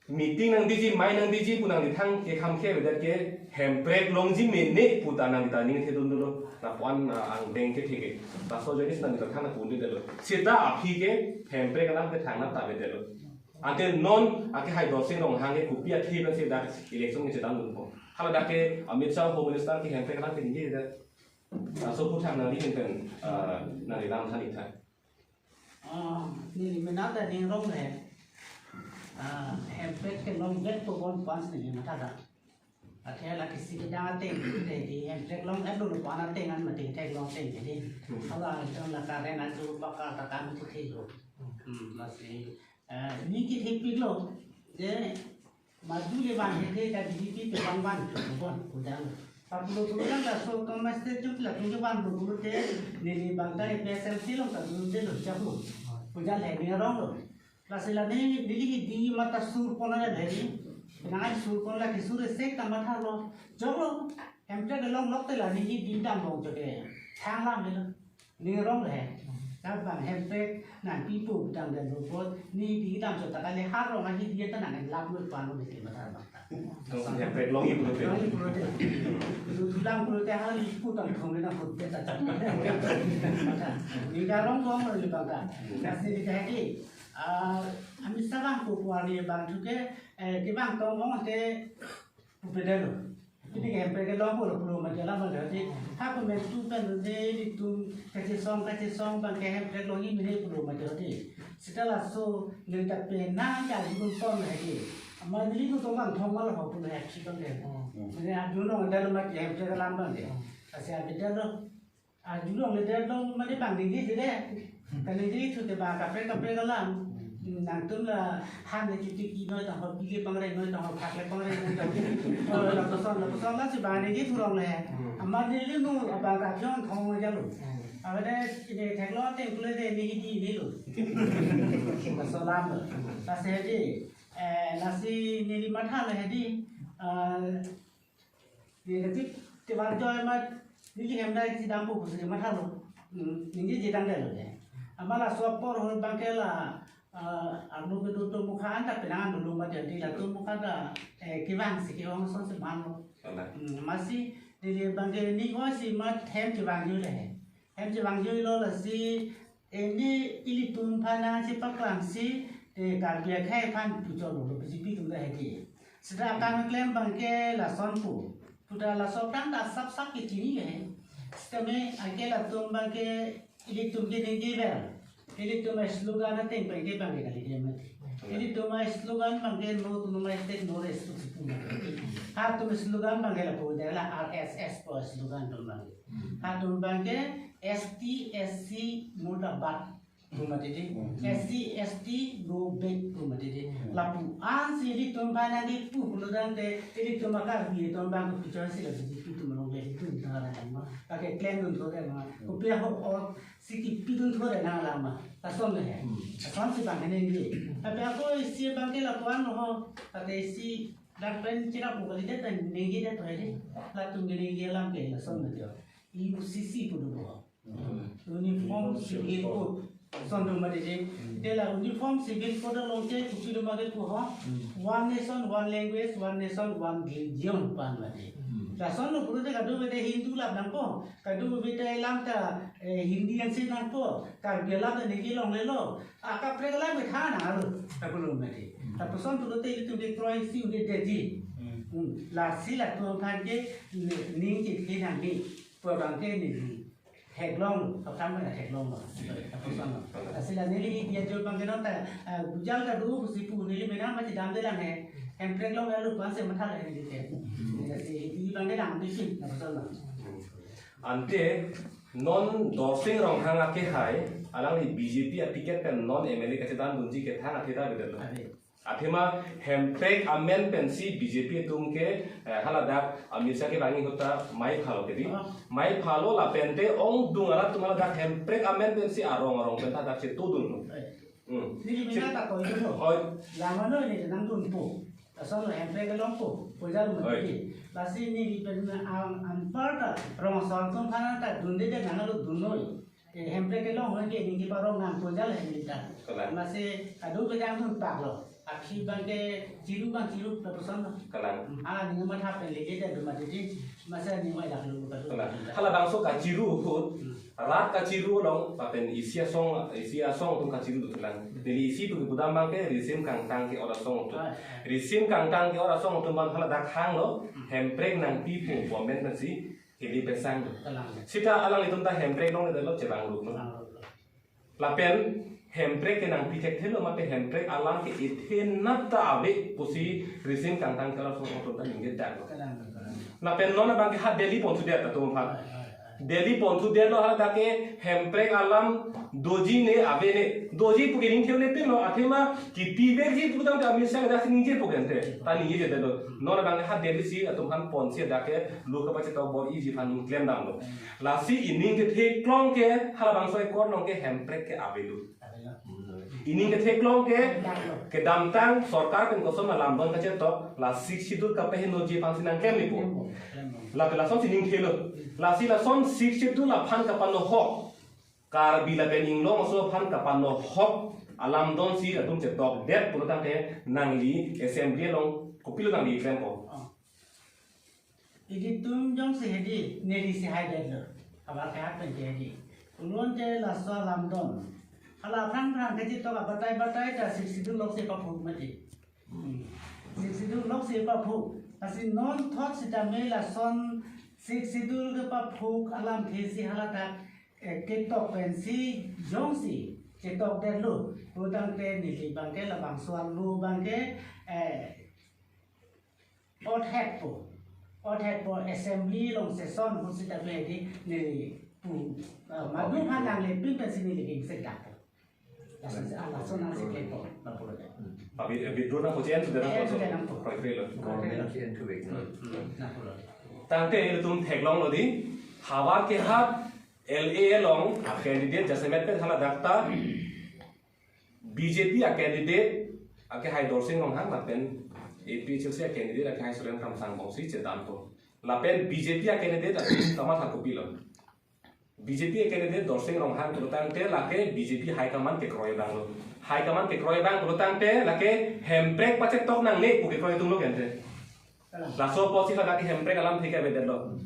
meeting nangdiji, mai nangdiji pu nangli thang ke kham ke avedet ke hemprek longji mene pu ta nangli ta ning thedun dolo. Lapu-an, ah, angdeng ke theke. Laso ajoine si nangli ta thang na pundedetlo. Seta aphi ke hemprek alam ke thang nang ta avedetlo. Ante non ake hai Dorsing Ronghang ke kopi athe pen si dak election ke chedam dunpo. Haladak ke Amit Shah Home Minister ke hemprek alam ke ningjedet. Laso aphuthak nangli hin pen, ah, nangli lam than ik tha. Ah, neli menat ta ning rong le. Ah, hemprek kelongvekpo bon pu-an si neli matha dak. Athe la kisi kedang ateng, athe di hemprek long-etlo pu-an ateng an mati theklong ateng di. Hmm. Hala jong la karen aju pakka ta kam tu thilo. Hmm, lasi, eh, neli kethepiklo. Je madu le van hethe ta B J P te van van tu bon pu jang. Lapulo pulo jang laso Autonomous State jong latum ke van lo pulote neli abang ta A P H L C along ta dundelo japo. Pu jang le ning rong lo. Lasi la neli, neli hidi amat ta sur pon le bheri. Nang sur pon la kesur sek ta mathalo. Jonglo. Hemprek along lok te la neli hidi dam long choke. Thang lam helo. Ning rong le. Labang hemprek nangpipo pu tang den robot. Neli hidi dam cho ta kali har rong hidi ta nang lap lo pu-an lo neli matha bang ta. Kong hemprek longji pulote. Longji pulote. Lu tulang pulote hal ipu tang thong na pulote ta ta. Neli da rong kong lo le bang ta. Kasi di kahdi. Ah, Amit Shah vangpo pu arni abang thu ke, eh, kevang tong ong te pu pedetlo. Pini ke hemprek kelongpo lo pulo mati alam lo di. Ha komantu pen de ilitum kachesong kachesong abang ke hemprek longji mene pulo mati di. Seta laso neli ta penang ke arjudun ton hedi. Amat neli ko tong bang thong mal ho pulo hepsi abang de. Hmm. Mene arjudun lo mati hemprek alam abang de. Hmm. Kasi abang de lo. Arjulong le der long mane bang ningje jire. Kaningje thu te bang kaprek kaprek alam. Hmm. Nangtum la han le chuti ki noi tang ho, bile pangre noi tang ho, phak le pangre noi tang ho. Oh, lapuson, lapuson lasi bang ningje thurong le. Hmm. Amat neli nu abang ka jong thong jalo. Hmm. Abang de ine theklong ateng pule de neli hidi neli lo. Laso alam lo. Lasi hedi, eh, lasi neli matha le hedi. Ah, Neli tik tevar joy amat neli hem dai si dampo pusi mathalo. Hmm, ningje je tangdetlo de. Amat laso apor ahut abang ke la, ah, arlo kedo Toimukha an ta penang an dolo amat jadi la Toimukha ta, eh, kevang si kevang ason si manlo. Salah. Hmm, amatsi neli abang ke ning oi si amat hem kevang joi le. Hem kevang joi lo lasi, eh, neli ilitum aphan nangchepaklangsi, eh, Karbi akhei aphan puchotlo lo B J P atum ta hedi. Seta akam keklem abang ke lason pu. Puta laso aphrang ta sap sap ke chini ke. Sitame anke latum abang ke ilitum ke ningjever. Ilitum slogan ateng abang ke abang ke kali dia mati. Ilitum slogan abang ke no autonomous state, no rest to Sipun. Ha atum slogan abang ke lapu de la R S S pu slogan atum abang ke. Hmm. Ha atum abang ke S T S C murdabad pu mati di. Hmm. S C S T go back pu mati di. Hmm. Lapu-an si ilitum aphan nangkepu pulo tangte ilitum a-Karbi atum abang ke puchot si la B J P atum along le ilitum ta la ma. Pakai claim dun thore ma. Hmm. Kopi ahok or si kipidun thore nang la ma. Lason le he. Hmm. Lason si abang ke ningje. Tapi ako isi abang ke lapu-an lo ho. Pakai isi dak pen chira pu kali de ta ningjedet to hedi. Latum ke ningje alam ke lason le jo. U C C pu do ho. Hmm. Uniform Civil Code. Lason do mati di. Hmm. Te la Uniform Civil Code along ke kopi do mati pu ho. Hmm. One nation, one language, one nation, one religion pu-an mati. Hmm. Lason lo pulote kadokave te Hindu alam nangpo. Kadokave te alam ta, eh, Hindi ansi nangpo. Karbi alam ta neli longlelo. Akaprek alam ke than alo, ta pulo mati. Hmm. Lapuson pulote ilitum ke kroi si un-edetji. Hmm. Hmm. Lasi latum aphan ke ni-, ningje ke nangji. Pu abang ke neli theklong, pakam na theklong lo. Lapuson lo. Lasi la neli dia jol abang ke non ta, ah, gujal ta do pusi pu neli mena mati damde lang he. Hemprek long lalu pan se matha la neli ke. Lasi di abang ke dam bisin, lapuson lo. Ante non Dorsing Ronghang akehai, alangli B J P a ticket pen non M L A kachedandunji kethang athe ta bidetlo. Ave. Athema Hemprek amen pensi B J P atum ke, eh, haladak Amit Shah kevangji ahut ta mei phalo kedi. Ah. Mei phalo lapente ongdung arat atum haladak Hemprek amen pensi arong arong pen ta dak chetudunlo. Eh. Hmm. Neli Si- mina ta koidulo. Oi. Lamano neli nangdunpo. Asal Hemprek along po. Poisa lo Oi. mati. Lasi neli pen ang anpar ta rong asor atum aphan ta dunde de nanglo dunnoi. Eh, Hemprek along hon ke neli parong nang poisa lo Hemprek ta. Kalang. Lasi adu ke jang dun paklo. Aphi abang ke chiru abang chiru ta puson lo. Kalang. Ah, neli matha pen lele de dun mati di. Masa neli mai dak lo ka dun. Kalang. Halabangso kachiru ahut. Hmm. Rat kachiru along, lapen isi asong, isi asong atum kachiru dothulang. Neli isi pu kepudam abang ke risim kangtang ke-ot asong atum. Ah, ah. Risim kangtang ke-ot asong atum abang haladak hanglo, Hemprek nangpipo pu amen pensi hili pesang. Kalang. Sita alanglitum ta Hemprek along detlo chevanglo. Kalang. Lapen Hemprek ke nangpi thekthelo mate Hemprek alam ke ithe nat ta ave pusi risim kangtang ke-ot asong atum ta ningje daklo. Kalang, kalang. Lapen non abang ke ha Delhi ponthudet atum aphan. Hai, hai, hai. Delhi ponthudetlo haladak ke Hemprek alam doji ne ave ne. Doji pu ke ning theu ne pinlo athema kipi vekji pu tangte Amit Shah dak si ningjepo kente. Ta ningjedetlo. Non abang ke ha Delhi si atum aphan ponsi dak ke lo kapachetok bor-iji aphan klem damlo. Lasi ining ketheklong ke halabangso accord along ke Hemprek ke avelo. Ining ketheklong ke kedamtang sorkar pen koson alam abang kachetok la Sixth Schedule kapahenoji aphansi nangklemlepo. Lapen lasonsi ningthelo. Lasi lason Sixth Schedule aphan kapanohok, Karbi lapen Inglong aso aphan kapanohok alam donsi latum chetokdet pulo tangte nangli assembly along kopilo nangli klempo. Ilitum jongsi hedi, neli si haidetlo. Havar kehat pen ke hedi. Pulote laso alam don. Hala aphrang aphrang kachetok abatai batai ta Sixth Schedule along si paphuk mati. Hmm. Sixth Schedule along si paphuk. Lasi non thot sitame lason Sixth Schedule kepaphuk alamthe si haladak, eh, ketok pensi jongsi chetokdetlo. Pu tangte neli abang ke labangso alo abang ke, eh, othetpo. Othetpo assembly along session ahut sita pe di neli pu, ah, madu aphan nanglepin pensi neli kingsek dakpo. Lason, ah, lason nangsi klempo. Nangpo lo. Abi, eh, withdraw nangpo, J N sudah nangpo. J N sudah nangpo. Koi koi lo. Government J N two week, no? Hmm. Nangpo lo. Tangte ilitum theklonglo di, havar kehat L A along a candidate jasemet pen haladak ta B J P a candidate akehai Dorsing Ronghang lapen A P H L C a candidate akehai Soren Kramsangbong si chedanpo. Lapen B J P a candidate atum kamatha kopilo. B J P a candidate Dorsing Ronghang pulo tangte lake B J P high command kekroi abang lo. High command kekroi abang pulo tangte lake Hemprek pachetok nangne pu kekroi atum lo kente. Laso apotsi lake Hemprek alamthe ke avedetlo.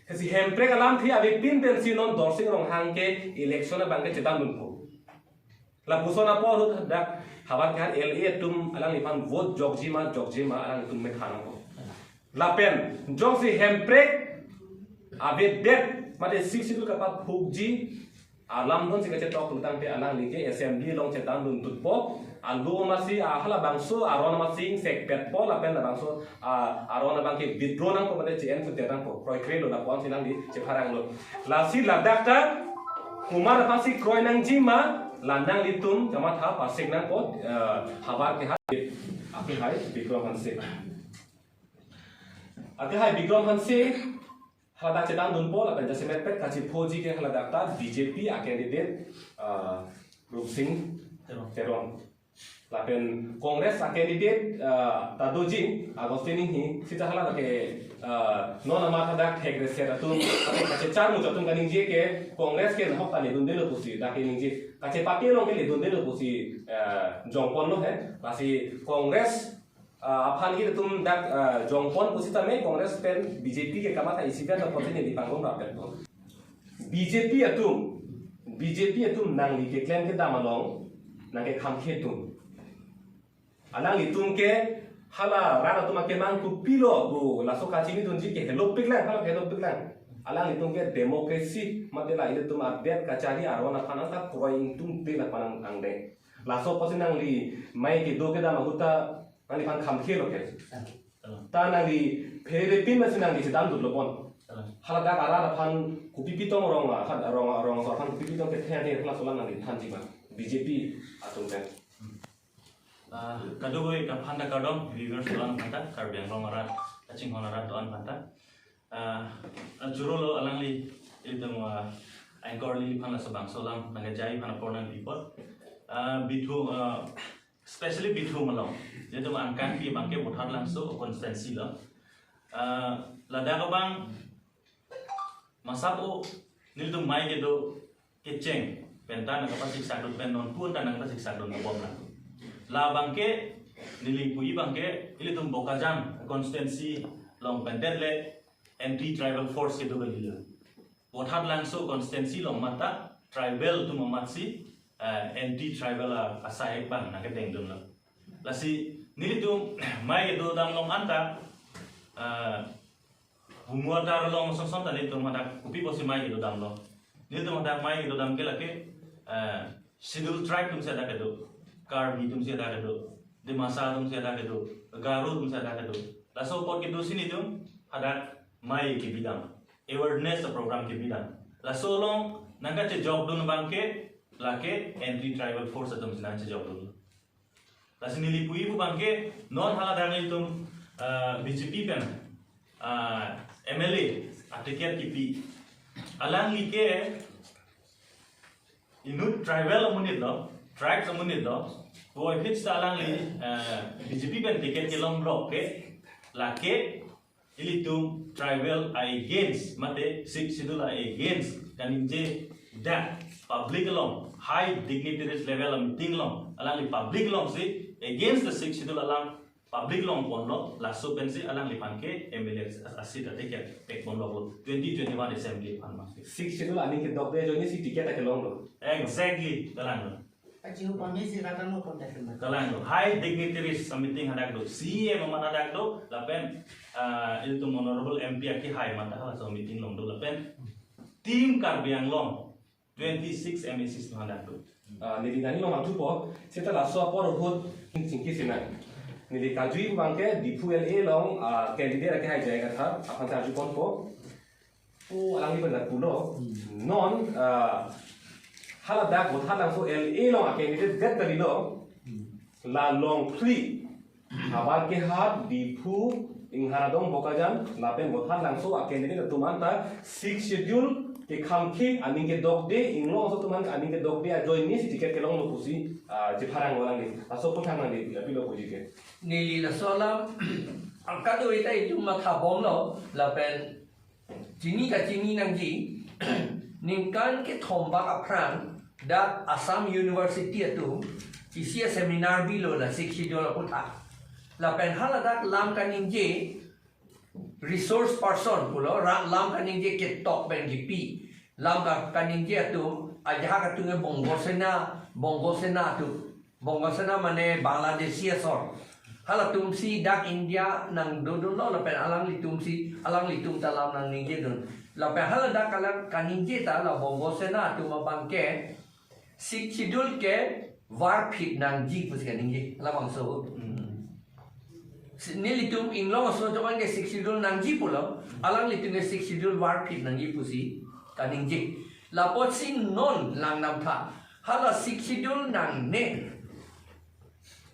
Lasi Hemprek alamthe avepin pensi non Dorsing Ronghang ke election abang ke chedandunpo. Lapuson apor ahut dak havar kehat L A atum alangliphan vote jokji ma jokji ma alanglitum methanpo. Lapen jongsi Hemprek avedet mate Sixth Schedule kapaphukji alam donsi kachetok tangte alangli ke assembly along chedanduntutpo. Alo amatsi a halabangso aron amatsi ingsekpetpo lapen labangso, ah, aron abang ke withdraw nangpo mate J N sudah nangpo. Kroikre lo lapuson si nangli chepharanglo. Lasi ladak ta komat aphansi kroi nangji ma la nanglitum kamatha pasik nangpo, eh, havar kehat akehai Bikram Hanse. Akehai Bikram Hanse haladak chedandunpo lapen jasemet pen kachiphoji ke haladak ta B J P a candidate, ah, Rupsing Teron. Teron. Lapen Congress a candidate, ah, ta doji Augustine Enghee, sita haladak ke, ah, non amat hadak thek reset atum, kachechar muchot atum kaningje ke Congress ke nahok ta ledundelo pusi dak ke ningje, kachepate along ke ledundelo pusi, ah, jongponlo he. Lasi Congress ah, aphan ke ilitum dak, ah, jongpon pusitame Congress pen B J P ke kamatha isivet apotsi neli pangrum rapetpo. B J P atum, B J P atum nangli keklem kedam along nangkekhamkhe atum. Alanglitum ke hala rat atum akemang kopilo pu laso kachinidunji ke helopiklang, hala ke helopiklang. Alanglitum ke democracy mate la ilitum adet kachari aron aphan ta kroi ingtungte lapu-an angdeng. Laso apotsi nangli mei kedo kedam ahut ta nangliphan khamkhelo ke. Ta nangli pherepin masi nangli chedandunlo bon. Haladak arat aphan kopi pitong rong, arat rong, rong aso aphan kopi pitong kethe adi halaso alam nangli thanji ma B J P atum pen. Ah, kadokave aphan ta kardom, viewers atum aphan ta, Karbi Anglong arat kachinghon arat atum aphan ta. Ah, ah, juro lo alangli, ilitum, ah, anchor neliphan laso bangso alam nangkejai aphan apor nangpi apot. Ah, Bithung, ah, especially Bithung along, jadu angkang pi abangke Vothatlangso constituency lo. Ah, ladak abang masap o nelitum amei kedo kecheng pen ta nangkapasiksak dun pen non pun ta nangkapasiksak dun kebom lang. Labangke neli puji abangke ilitum Bokajan constituency along pen det le anti tribal force kedo kali lo. Vothatlangso constituency along mata tribal atum amatsi, eh, anti tribal a-, asai abang nangkedeng dun lo. Lasi nelitum amei kedo dam along anta, eh, Bhumu Atar along ason ason ta nelitum hadak kopi pusi amei kedo dam lo. Nelitum hadak amei kedo dam ke lake, eh, Scheduled Tribe atumsi hadak kedo, Karbi atumsi hadak kedo, Dimasa atumsi hadak kedo, Garo atumsi hadak kedo. Laso apot kedo si nelitum hadak amei kebi dam, awareness program kebi dam. Laso along nangkachejok dun abangke lake anti tribal force atumsi nangchejok dun. Lasi neli puji pu abangke non haladak nelitum, ah, B J P pen, ah, M L A aticket kipi. Alangli ke inut tribal amonit lo, tribes amonit lo. Puvoiphit seta alangli, ah, B J P pen ticket kelong block ke lake ilitum tribal against, mate Sixth Schedule against kaningje dak public along, high dignitaries level a meeting along, alangli public alongsi against the Sixth Schedule alam public along ponlo, laso pensi alangliphan ke M L A a-seat aticket pek ponlo twenty twenty-one assembly aphan ma. Sixth Schedule aning kedokde ajoinesi ticket ta kelong lo. Exactly, kalang lo. Aji upami si kata no contact na. Kalang lo. High dignitaries a meeting hadak do. C E M amat hadak do. Lapen, ah, ilitum honorable M P akehai amat halaso meeting along do. Lapen Team Karbi Anglong twenty-six M A Cs atum hadak do. Ah, neli nangli along arjupo, seta laso apor ahut chingki sinang. Neli karju abangke Diphu L A along, ah, candidate akehai J I Kathar aphan karju ponpo. O, alangli pen pulo. Hmm. Non, ah, haladak Vothatlangso L A along a-candidate det kalilo. Hmm. La Longphli Habar Kehar, Diphu, Ingharsadong, Bokajan, lapen Vothatlangso a-candidate atum anta Sixth Schedule kekhang ke aning kedokde, Inglong aso atum an aning kedokde ajoinesi ticket kelong lo pusi, ah, chepharang lo alangli. Laso aphuthak nangli pilo puji ke. Neli laso alam angkat oi ta itum matha bomlo, lapen chini kachini nangji, ningkan kethom bak aphrang dak Assam University atum isi a-seminar bilo la Sixth Schedule aphuthak. Lapen haladak lam kaningje resource person pulo, ra lam kaningje ketok pen kipi. Lam ka-, kaningje atum, ajahak atum ke Bongo Sena, Bongo Sena atum. Bongo Sena mane Bangladeshi asor. Halatumsi dak India nangdodunlo lapen alanglitumsi, alanglitum ta lam nangningjedun. Lapen haladak alam kaningje ta la Bongo Sena atum abangke Sixth Schedule ke varphit nangji pusi kaningje. Labangso. Hmm. Si-, nelitum Inglong aso atum an ke Sixth Schedule nangji pulo, alanglitum ke Sixth Schedule varphit nangji pusi kaningje. Lapotsi non langdamtha. Hala Sixth Schedule nangne.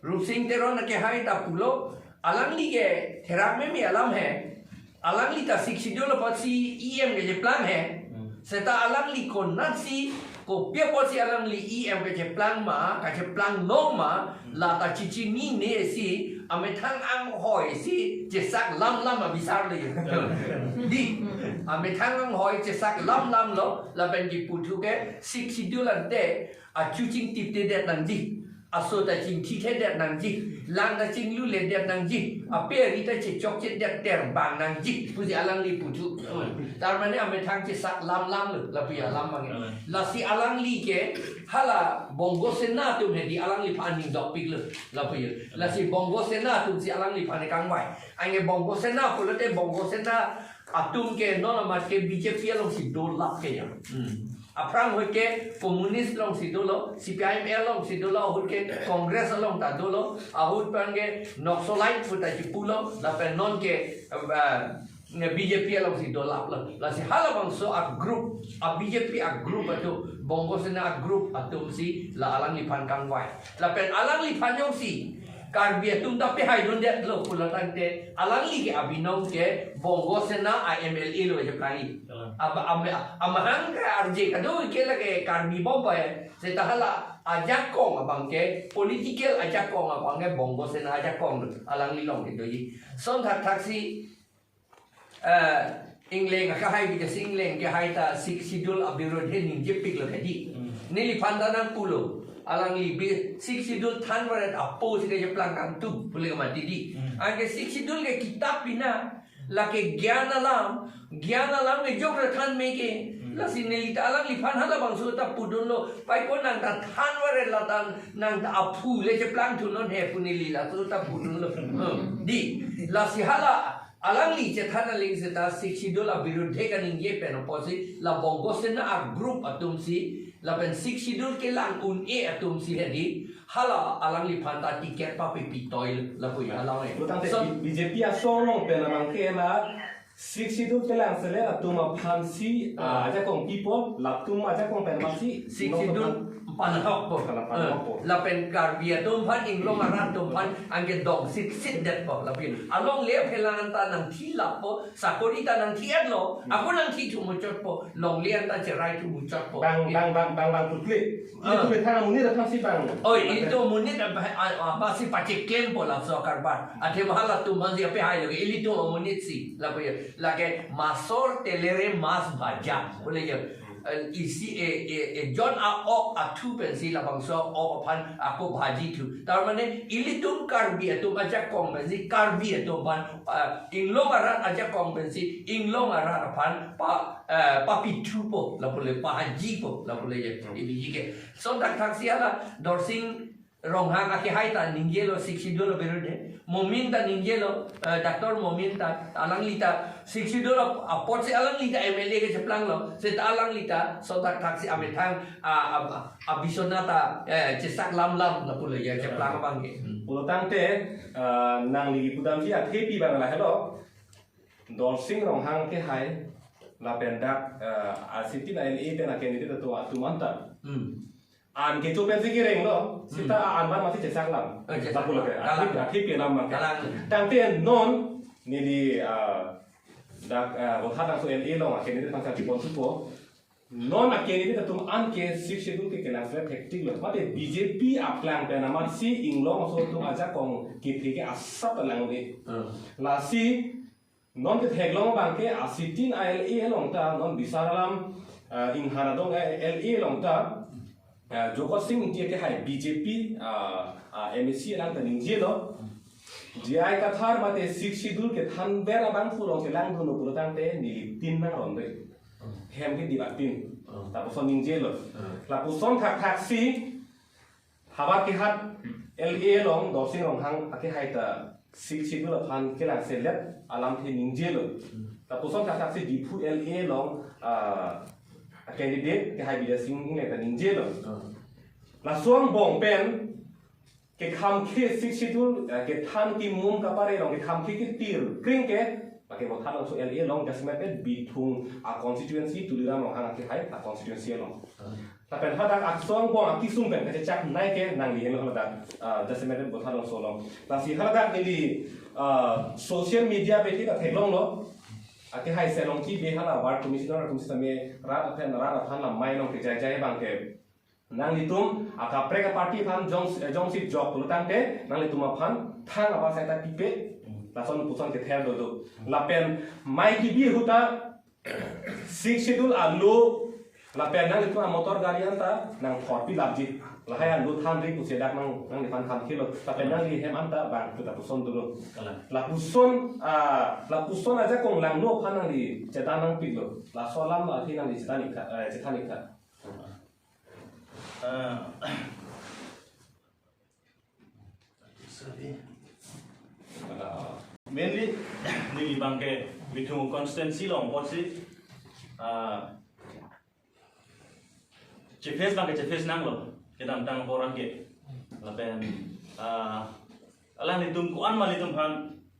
Rupsing Teron akehai ta pulo, alangli ke therak meme alam he. Alangli ta Sixth Schedule apotsi E M kecheplang he. Hmm. Seta alangli konatsi, kopi apotsi alangli E M kecheplang ma, kacheplang nong ma, hmm, la ta chechinine si, amethang anghoi si, chesak lam lam abisar le. Di, amethang anghoi chesak lam lam lo, lapen kipu thu ke, Sixth Schedule ante, achu chingtiptedet nangji, aso ta chingthithedet nangji, lang ta chingluledet nangji, ape ari ta chechokchedet terbang nangji, pusi alangli pu thu. Tar mane amethang chesak lam lam lo, lapu ya lam abang. Hmm. Lasi alangli ke, hala Bongo Sena atum hedi alangliphan aning dokpiklo, lapu ya. Lasi Bongo Sena atumsi alangliphan kangvai. Anke Bongo Sena pulote Bongo Sena atum ke non amat ke B J P alongsi dolap ke ya. Hmm. Aphrang ahut ke communist alongsi dolo, C P I M L alongsi dolo, ahut ke Congress along ta dolo, ahut pen ke Naxalite pu ta chipulo, lapen non ke, eh, ne B J P alongsi dolap lo. Lasi halabangso a-group, a-B J P a-group atum, Bongo Sena a-group atumsi la alangliphan kangvai. Lapen alangliphan jongsi Karbi atum ta pehaidundetlo pulo tangte, alangli ke abinong ke Bongo Sena a-M L A lo aja plangji. Aba, ama, amahang ke R J kado ke lake Karbi bombai. Seta hala ajakong abang ke, political ajakong abang ke Bongo Sena ajakong alangli along kedoji. Son thakthaksi, eh, ingleng akahai, bida si ingleng kehai ta Sixth Schedule abirudhe ningjepiklo kadi. Hmm. Neliphan ta nangpulo. Alangli bi Sixth Schedule thanvaret apo si kejaplang kangtung pule mati di. Hmm. Anke Sixth Schedule ke kitab pina, lake gyan alam, gyan alam ke jok ra than me ke. Hmm. Lasi neli ta alangliphan halabangso ta pudunlo. Pai ko nang ta thanvaret lata nang ta aphu le japlang thunon he pu neli laso ta pudunlo. Hmm. Di, lasi hala alangli chethan aling seta Sixth Schedule abirudhe kaningje pen apotsi la Bongo Sena a-group atumsi, lapen Sixth Schedule kelang un-e atumsi hedi, hala alangliphan ta ticket papepi toil lapu ya alang e. Pulotangte So, B-, B J P asong along pen abang ke la Sixth Schedule kelang selet atum aphansi, ah, ajakong pipo, latum ajakong pen masi, Sixth Schedule panahokpo. Kalang panahokpo. Eh, lapen Karbi atum aphan, Inglong arat atum aphan, anke dong sitsit detpo, lapen alongle aphelang anta nangthi lappo, sakori ta nangthi-etlo, Hmm. ako nangthi thumuchotpo, longle anta cherai thumuchotpo. Bang, bang, bang, bang, bang, putli. Ah. Ilitum methang amonit aphansi bang. Oh, ilitum amonit apa, a, a, aphansi pacheklempo laso karbar. Athe ma halatum aphansi apehai lo, ilitum amonit si, lapu ya. Lake masor telere mas bhaja. Pule ya. Eh, isi, eh, eh, eh, jon a-ok athu pensi labangso ok aphan ako bhaji thu. Tar mane ilitum Karbi atum ajakong pensi Karbi atum aphan, ah, Inglong arat ajakong pensi Inglong arat aphan pa, eh, papithupo, lapu le pahajipo, lapu le ya. Hmm. Ili ke. Son thakthaksi hala Dorsing Ronghang akehai ta ningjelo Sixth Schedule abirudhe. Momin ta ningjelo, eh, Doctor Momin ta, alangli ta Sixth Schedule ap-, apotsi alangli ta M L A kecheplanglo, seta alangli ta son thakthaksi amethang, a, a, a, abisona ta, eh, chesak lamlam lapu le ya cheplang abang ke. Hmm. Pulotangte, eh, nangli pudamji athepi abang lahelo. Dorsing Ronghang akehai, lapen dak, eh, a-sitting L A pen a-candidate atum, atum anta. Hmm. An kecho pensi kerenglo, seta Hmm. an ban masi chesak lam. Eh, chesak Lapu lam. lake, Kalang. Athip, athip ya lam make. Kalang. Tangte non, neli, ah, dak, ah, Vothatlangso L A along, a-candidate pangsa chipon supo. Non a-candidate atum an ke Sixth Schedule ke kelang selet hektik lo. Mate B J P aplang pen amatsi Inglong aso atum ajakong kethe ke asap alang de. Hmm. Lasi, non ketheklong abang ke a-sitting L A along ta, non Bisar Alam, ah, Inghan adong, eh, L A along ta, ah, Jogot Sing Ingti akehai B J P, ah, ah, M A C alang ta ningjelo. J I Kathar mate Sixth Schedule kethanver abangphu along kelangdunlo pulotangte nelitin nang ronde. Hem ke dibatin. Lapuson ningjelo. Lapuson thakthaksi, Howraghat L A along Dorsing Ronghang akehai ta Sixth Schedule aphan kelang selet alamthe ningjelo. Hmm. Lapuson thakthaksi Diphu L A along, ah, a-candidate akehai Bidya Sing Engleng ta ningjelo. Hmm. Laso angbong pen kekhamkhe Sixth Schedule, eh, kethan kimum kapare along kekhamkhe ketir kring ke, lake Vothatlangso L A along jasemet Bithung a-constituency, Tuliram Ronghang akehai a-constituency along. Hmm. Lapen hadak aso angbong akesung pen kachechak nai ke nangli henlo hadak, ah, jasemet Vothatlangso along. Lasi hadak neli, ah, social media pen ta theklonglo. Akehai Selongki Bey hala ward commissioner atum sitame rat aphan, rat aphan la mai along kejaijai abang ke. Nanglitum akaprek a-party aphan jong, eh, jongsi jok pulotangte nanglitum aphan thang apa seta pipe. Lason puson kether dodo. Lapen mai kebi ahut ta Sixth Schedule alo, lapen nanglitum a-motor gari anta nangthorpi lapji. Lahai alo thanri pusi dak nang, nangliphan thankhelo. Lapen nangli hem anta bang puta puson dolo. Kalang. Lapuson, ah, lapuson ajakong langno aphan nangli chethan nangpiklo. Laso alam la aphi nangli chethan ik tha, eh, chethan ik tha. Ah, sorry. Mainly, neli abang ke Bithung constituency along apotsi, ah, cheface abang ke cheface nanglo, kedamtang boran ke. Lapen, ah, alanglitum ko-an ma ilitum aphan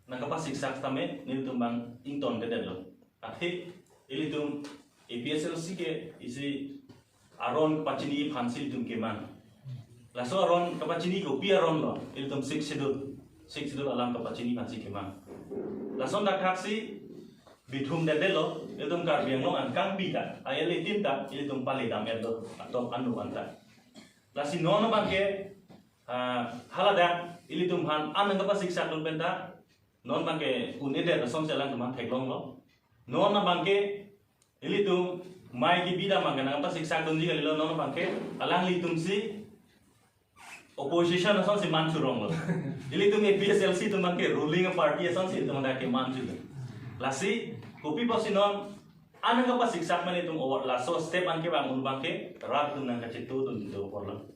nangkapasiksak tame nelitum abang ingtondetlo. Athe ilitum A P H L C ke isi aron pachini aphansi ilitum kemang. Laso aron kapachini kopi aron lo, ilitum Sixth Schedule. Sixth Schedule alam kapachini aphansi kemang. Lason dak thaksi bithumdetlo, ilitum Karbi Anglong angkang pita, ayel itin ta, ilitum pale dam-etlo, atok anu anta. Lasi non abangke, ah, haladak, ilitum aphan, an nangkapasiksak dun penta, non abangke un-edet asonsi alangtum aphan theklonglo. Non abangke, ilitum, mai kebida abangke nangpasiksak dunji kalilo non abangke, alanglitumsi opposition asonsi manchuronglo. Ilitum A P H L C atum abangke ruling party asonsi itum dak kemanchu. Lasi, kopi pusi non, an nangkapasiksak mane itum over laso step an kevang un abangke, rat atum nangkachetu dun do porlo.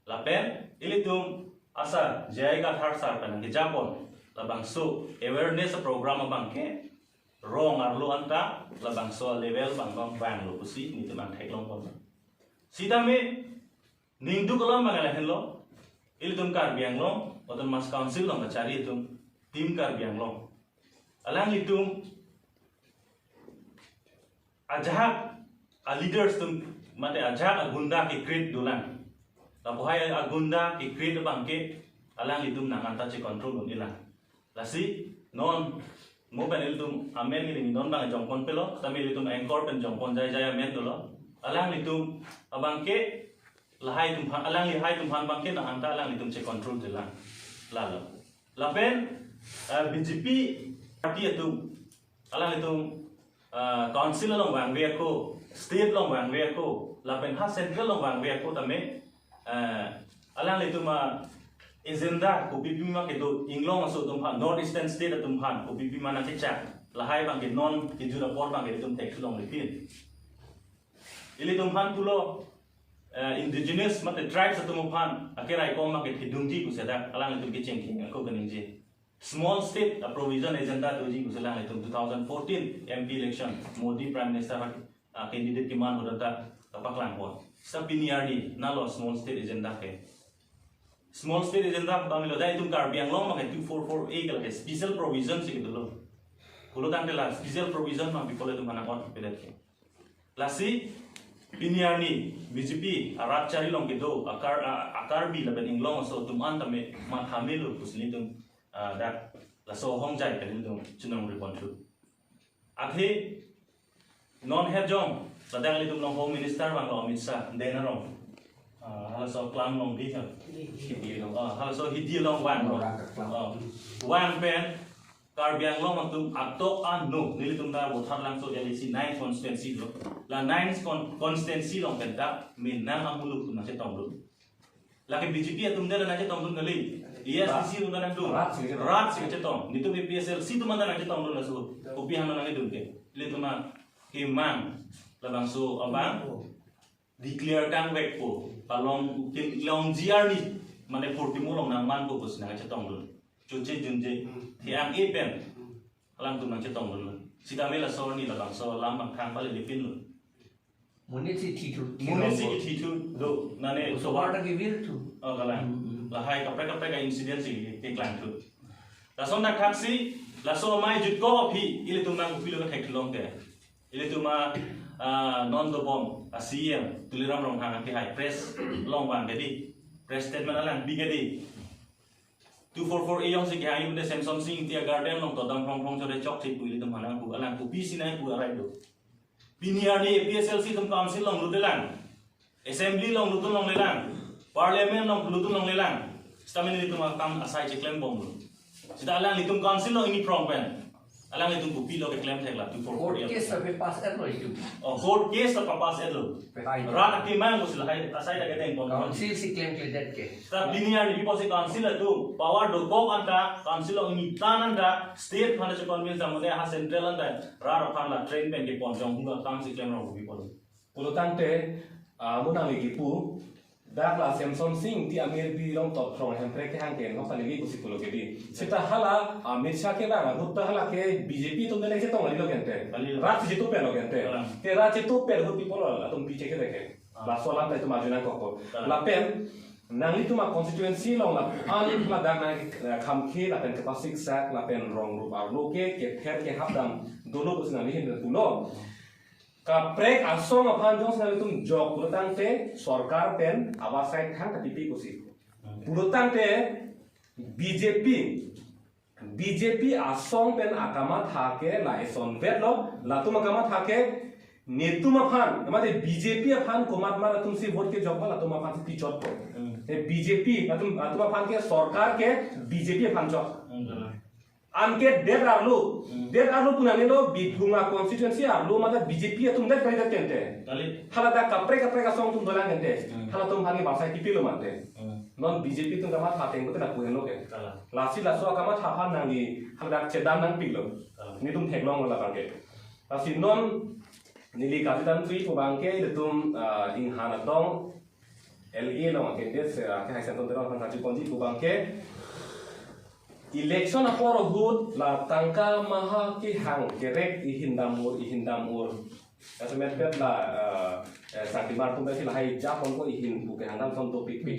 Lapen, ilitum asa, J I Kathar sir pen nangkejapon, labangso awareness program abangke, rong arlo anta, labangso level abang abang vanglo pusi, nelitum aphan theklongpon. Sitame, ningduk alam abang lahenlo, ilitum Karbi Anglong, Autonomous Council along kachari atum, Team Karbi Anglong. Alanglitum, ajahak, a leaders atum, mate ajahak agunda ke-create dolang. Lapuhai agunda ke-create abangke, alanglitum nang anta che-control un-elang. Lasi, non, mo pen ilitum amen gini non abang jongpon pelo, tame ilitum anchor pen jongpon jaijai amen dolo. Alanglitum, abangke, lahai atum aphan, alanglihai atum aphan abangke nang anta alanglitum che-control jelang. Lalo. Lapen, eh, B J P party atum, alanglitum, eh, council along vangve ako, state along vangve ako, lapen ha central along vangve ako tame, eh, alanglitum a-agenda kopipi ma kedo, inglong aso atum aphan, North Eastern state atum aphan, kopipi ma nangkechak, lahai abangke non kejut apor abangke itum theklongle pin. Ilitum aphan pulo, eh, indigenous mate tribes atum aphan, akeraikom abangke thidungji pusi dak, alanglitum kechengki, ako kaningje. Small state a provision agenda doji pusi alanglitum two thousand fourteen M P election, Modi Prime Minister a, a candidate keman ahut ta kapaklangpon. Seta pini arni, nalo small state agenda ke. Small state agenda abang lo, dak itum Karbi Anglong abangke two four four A ke lake special provision si kedolo. Pulo tangte la special provision abang people atum aphan nang-ot pedet ke. Lasi, pini arni, B J P, arat chari along kedo, akar, a-, a Karbi lapen inglong aso atum an tame matha melo pusi nelitum, ah, dak, laso ahongjai pen nelitum chenong riponthu. Athe, non het jong, ladak ilitum along Home Minister vanglo Amit Shah, Den arong. Ah, halaso aklam along di kan. Hidi along. Ah, halaso Hidi along vanglo. Orang aklam. Ah, vang pen, Karbi Anglong atum atok ano, nelitum ta Vothatlangso L A C nine constituency lo. La nine con-, constituency along penta, menang amuluk atum nangchetongdun. Lake B J P atum ta nangchetongdun kali. A S D C atum ta nangdun. Rat si kachetong. Rat si kachetong. Nelitum A P H L C atum ta nangchetongdun laso. Kopi hang nangdun ke. Nelitum akemang, labangso abang declare kangvekpo, palong kin longji arni, mane phurtimo along nangmanpo pusi nangchetongdun. Choche junje, the-ang e pen, alangtum nangchetongdunlo. Sitame laso arni labangso alam abang thang pale lepinlo. Monit si thithu. Monit si thithu, do, nane so sobar ta kevir thu. Oh, kalang. Hmm, hmm. Lahai kaprek kaprek a incident si keklangthu. Lason dak thaksi, laso amei jutkok aphi, ilitum nang kopilo kathek thulong ke. Ilitum a, ah, non dobom, a C E M, Tuliram Ronghang akehai press along vang kedi. Press statement alang bi kedi. Two four four A jongsi kehai mate Semson Sing Ingti a garden along to dam phrong phrong chore chokche pu ilitum aphan nangpu, alang kopisi nangpu arai do. Pini arni A P H L C atum council along lutdelang. Assembly along lutdun longlelang, Parliament along lutdun longlelang. Sitame nelitum akam asai cheklembomlo. Sita alanglitum council along ingni phrong pen, alanglitum kopilo keklem thekla two four four A. Court case ta pass-etlo itum. Oh, court case ta pass-etlo. Pass-et. Rat akemang pusi lahai asai ta kedengpon. Council si klemkledet ke. Sita pini arni pi pusi council atum power dokok anta, council along ingni tan anta, state aphan ta che-convince damde ha central anta, rat aphan la train pen kepon jong hu akam si klemrong kopipon. Pulo tangte, ah, mo nangli kipu, dak la Semson Sing Ingti amir bi rong top phrong Hemprek kehang ke, noksa neli pusi pulo kedi. Sita hala, ah, Amit Shah kevang ahut ta hala ke B J P atum ta nangchetong kalilo kente. Kalilo. Rat si chetupetlo kente. Kalang. Te rat chetupet ahut pi pulo, latum pi cheke teke. Ah. Laso alam ta itum arju nangkokpo. Kalang. Lapen, Nanglitum a constituency along la an ladak nang, eh, khamkhe lapen kepasik sak lapen rong rup arlo ke kether kehap dam dolo pusi nangli ahin pulo. Kaprek asong aphan jongsi nanglitum jok pulotangte sorkar pen avarsai thang kapipi pusi. Pulotangte B J P, B J P asong pen akamatha ke la eson vetlo, latum akamatha ke netum aphan, mate B J P aphan komat mar atumsi vote kejok ma latum aphansi pichotpo. Hmm. E B J P, latum, latum aphan ke sorkar ke B J P aphan chot. Hmm. Anke det arlo, Hmm. det arlo pu nangnelo Bithung a constituency arlo mate B J P atum det kali det kente. Kali. Haladak kaprek kaprek asong atum dolang kente. Hmm. Halatum aphan ke avarsai kipilo mate. Hmm. Non B J P atum kamatha ateng pute lapu henlo ke. Kalang. Lasi laso akamatha aphan nangli haladak chedam nangpilo. Kalang. Netum theklonglo labang ke. Lasi non neli kachethan thuji pu abang ke ilitum, ah, inghan adong L A along candidate se, ah, ke Hai Semson Teron aphan kachiponji pu abang ke election apor ahut la tangka maha kehang kerek ihin dam ur, ihin dam ur. Kasemet pet la, eh, eh, Sangtimar atum si lahai japonpo ihin pu kehang dam ason dopikpik.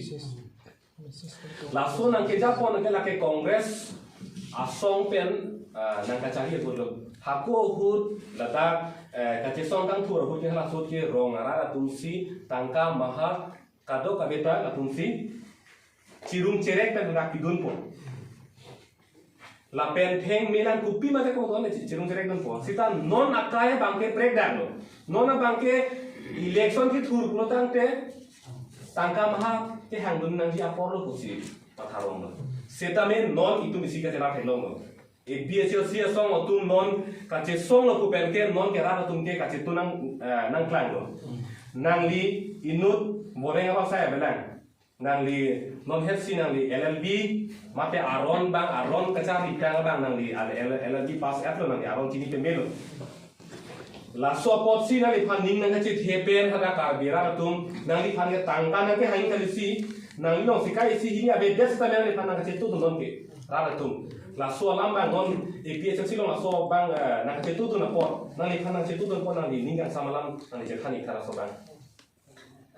Laso nangkejapon ke lake Congress asong pen, ah, nangkacharli ahut lo. Hako ahut ladak, eh, kachesong kangthur ahut ke halaso ke rong arat atumsi tangka maha kadokave ta atumsi chirung cherek pen rak pidunpo. Lapen theng melan kopi mate ko don chi-, chirung cherek dunpo. Seta non akai abang ke prekdaklo. Non abang ke election kethur pulotangte tangka maha kehang dun nangji apor lo pusi patharonglo. Setame non itum isi kachelar theklonglo. A P H L C asong atum non kachesonglo pu pen ke non ke rat atum ke kachetun nang, eh, nangklanglo. Nangli inut boreng avarsai avelang. Nangli non hetsi nangli L L B, mate aron abang, aron kacharli tang abang nangli L-, L-, L L B pass etlo, nangli aron chini pemelo. Laso apotsi nangliphan ning nangkachethe pen hadak Karbi rat atum, nangliphan ke tangka nangkehang kalisi, nangli alongsi kai isi hini avedet seta nangliphan nangkachetudun non ke rat atum. Laso alam abang non A P H L C along laso abang, eh, nangkachetudun apot, nangliphan nangchetudun apot nangli ning kangsam alam nangli chethan ik tha laso abang.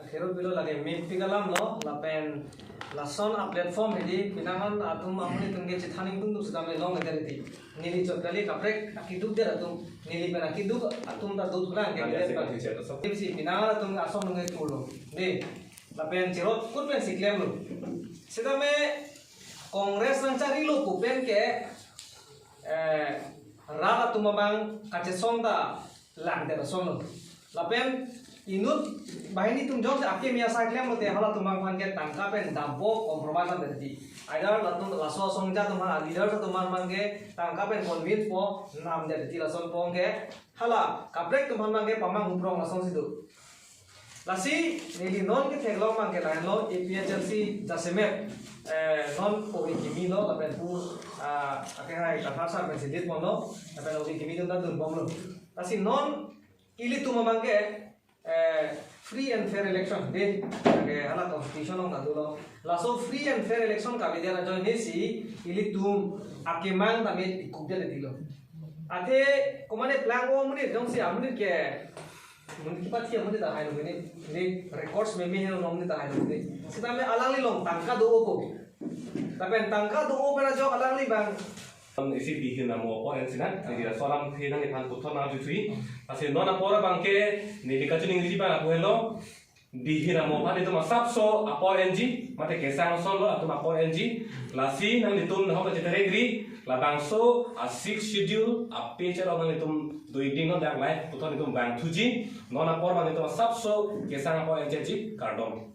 Akhero pilo lake mepik alamlo, lapen lason a platform hedi, pinangan atum amonit atum ke chethan ingtung tum seta me long aja hedi. Neli chot kali kaprek akeduk det atum, neli pen akeduk atum ta dut lang ke. Kali asik kali chet asok. Tim si pinangan atum asong nung ke tulo. Dei, lapen cherot kut pensi klemlo. Setame Congress nangcharlilo pu pen ke, eh, rat atum abang kachesong ta lang det asonlo. Lapen inut banghini atum jongsi akimi asai klem pute halatum abang aphan ke tangka pen dampo, compromise nang det hedi. Either latum laso asong ja atum aphan, leader atum aphan abang ke tangka pen convince po, nam det hedi, lason pong ke hala kaprek atum aphan abang ke pamang huprong lasonsi do. Lasi neli non ketheklong abang ke lahenlo, A P H L C jasemet, eh, non ogi kimi lo lapen pu, ah, akehai Kathar sir pensi lead ponlo, lapen ogi kimi atum ta dunbomlo. Lasi non ilitum abang ke, eh, free and fair election, dei, ke hala constitution along ta dolo. Laso free and fair election kavedet ajoine si ilitum akemang tame pikuk det hedi lo. Athe komane plangvo amonit jongsi amonit ke amonit kepathi amonit ta hailo ne, ne records meme helo amonit ta hailo ne. Setame alangli along tangka do-opo. Lapen tangka do-o pen ajok alangli abang. Isi bihin amo apor ensi na, neli laso alam ke nangliphan puthot nangjuithui. Lasi non apor abang ke neli kachiningri abang lapu helo. Bihin amo aphan itum asapso apor enji, mate kesang asonlo atum apor enji. Lasi nanglitum nahok kachiterek ri, labangso a sixth schedule a page along nanglitum doiding non dak live puthot itum vangthuji. Non apor abang itum asapso kesang apor enji, kardom.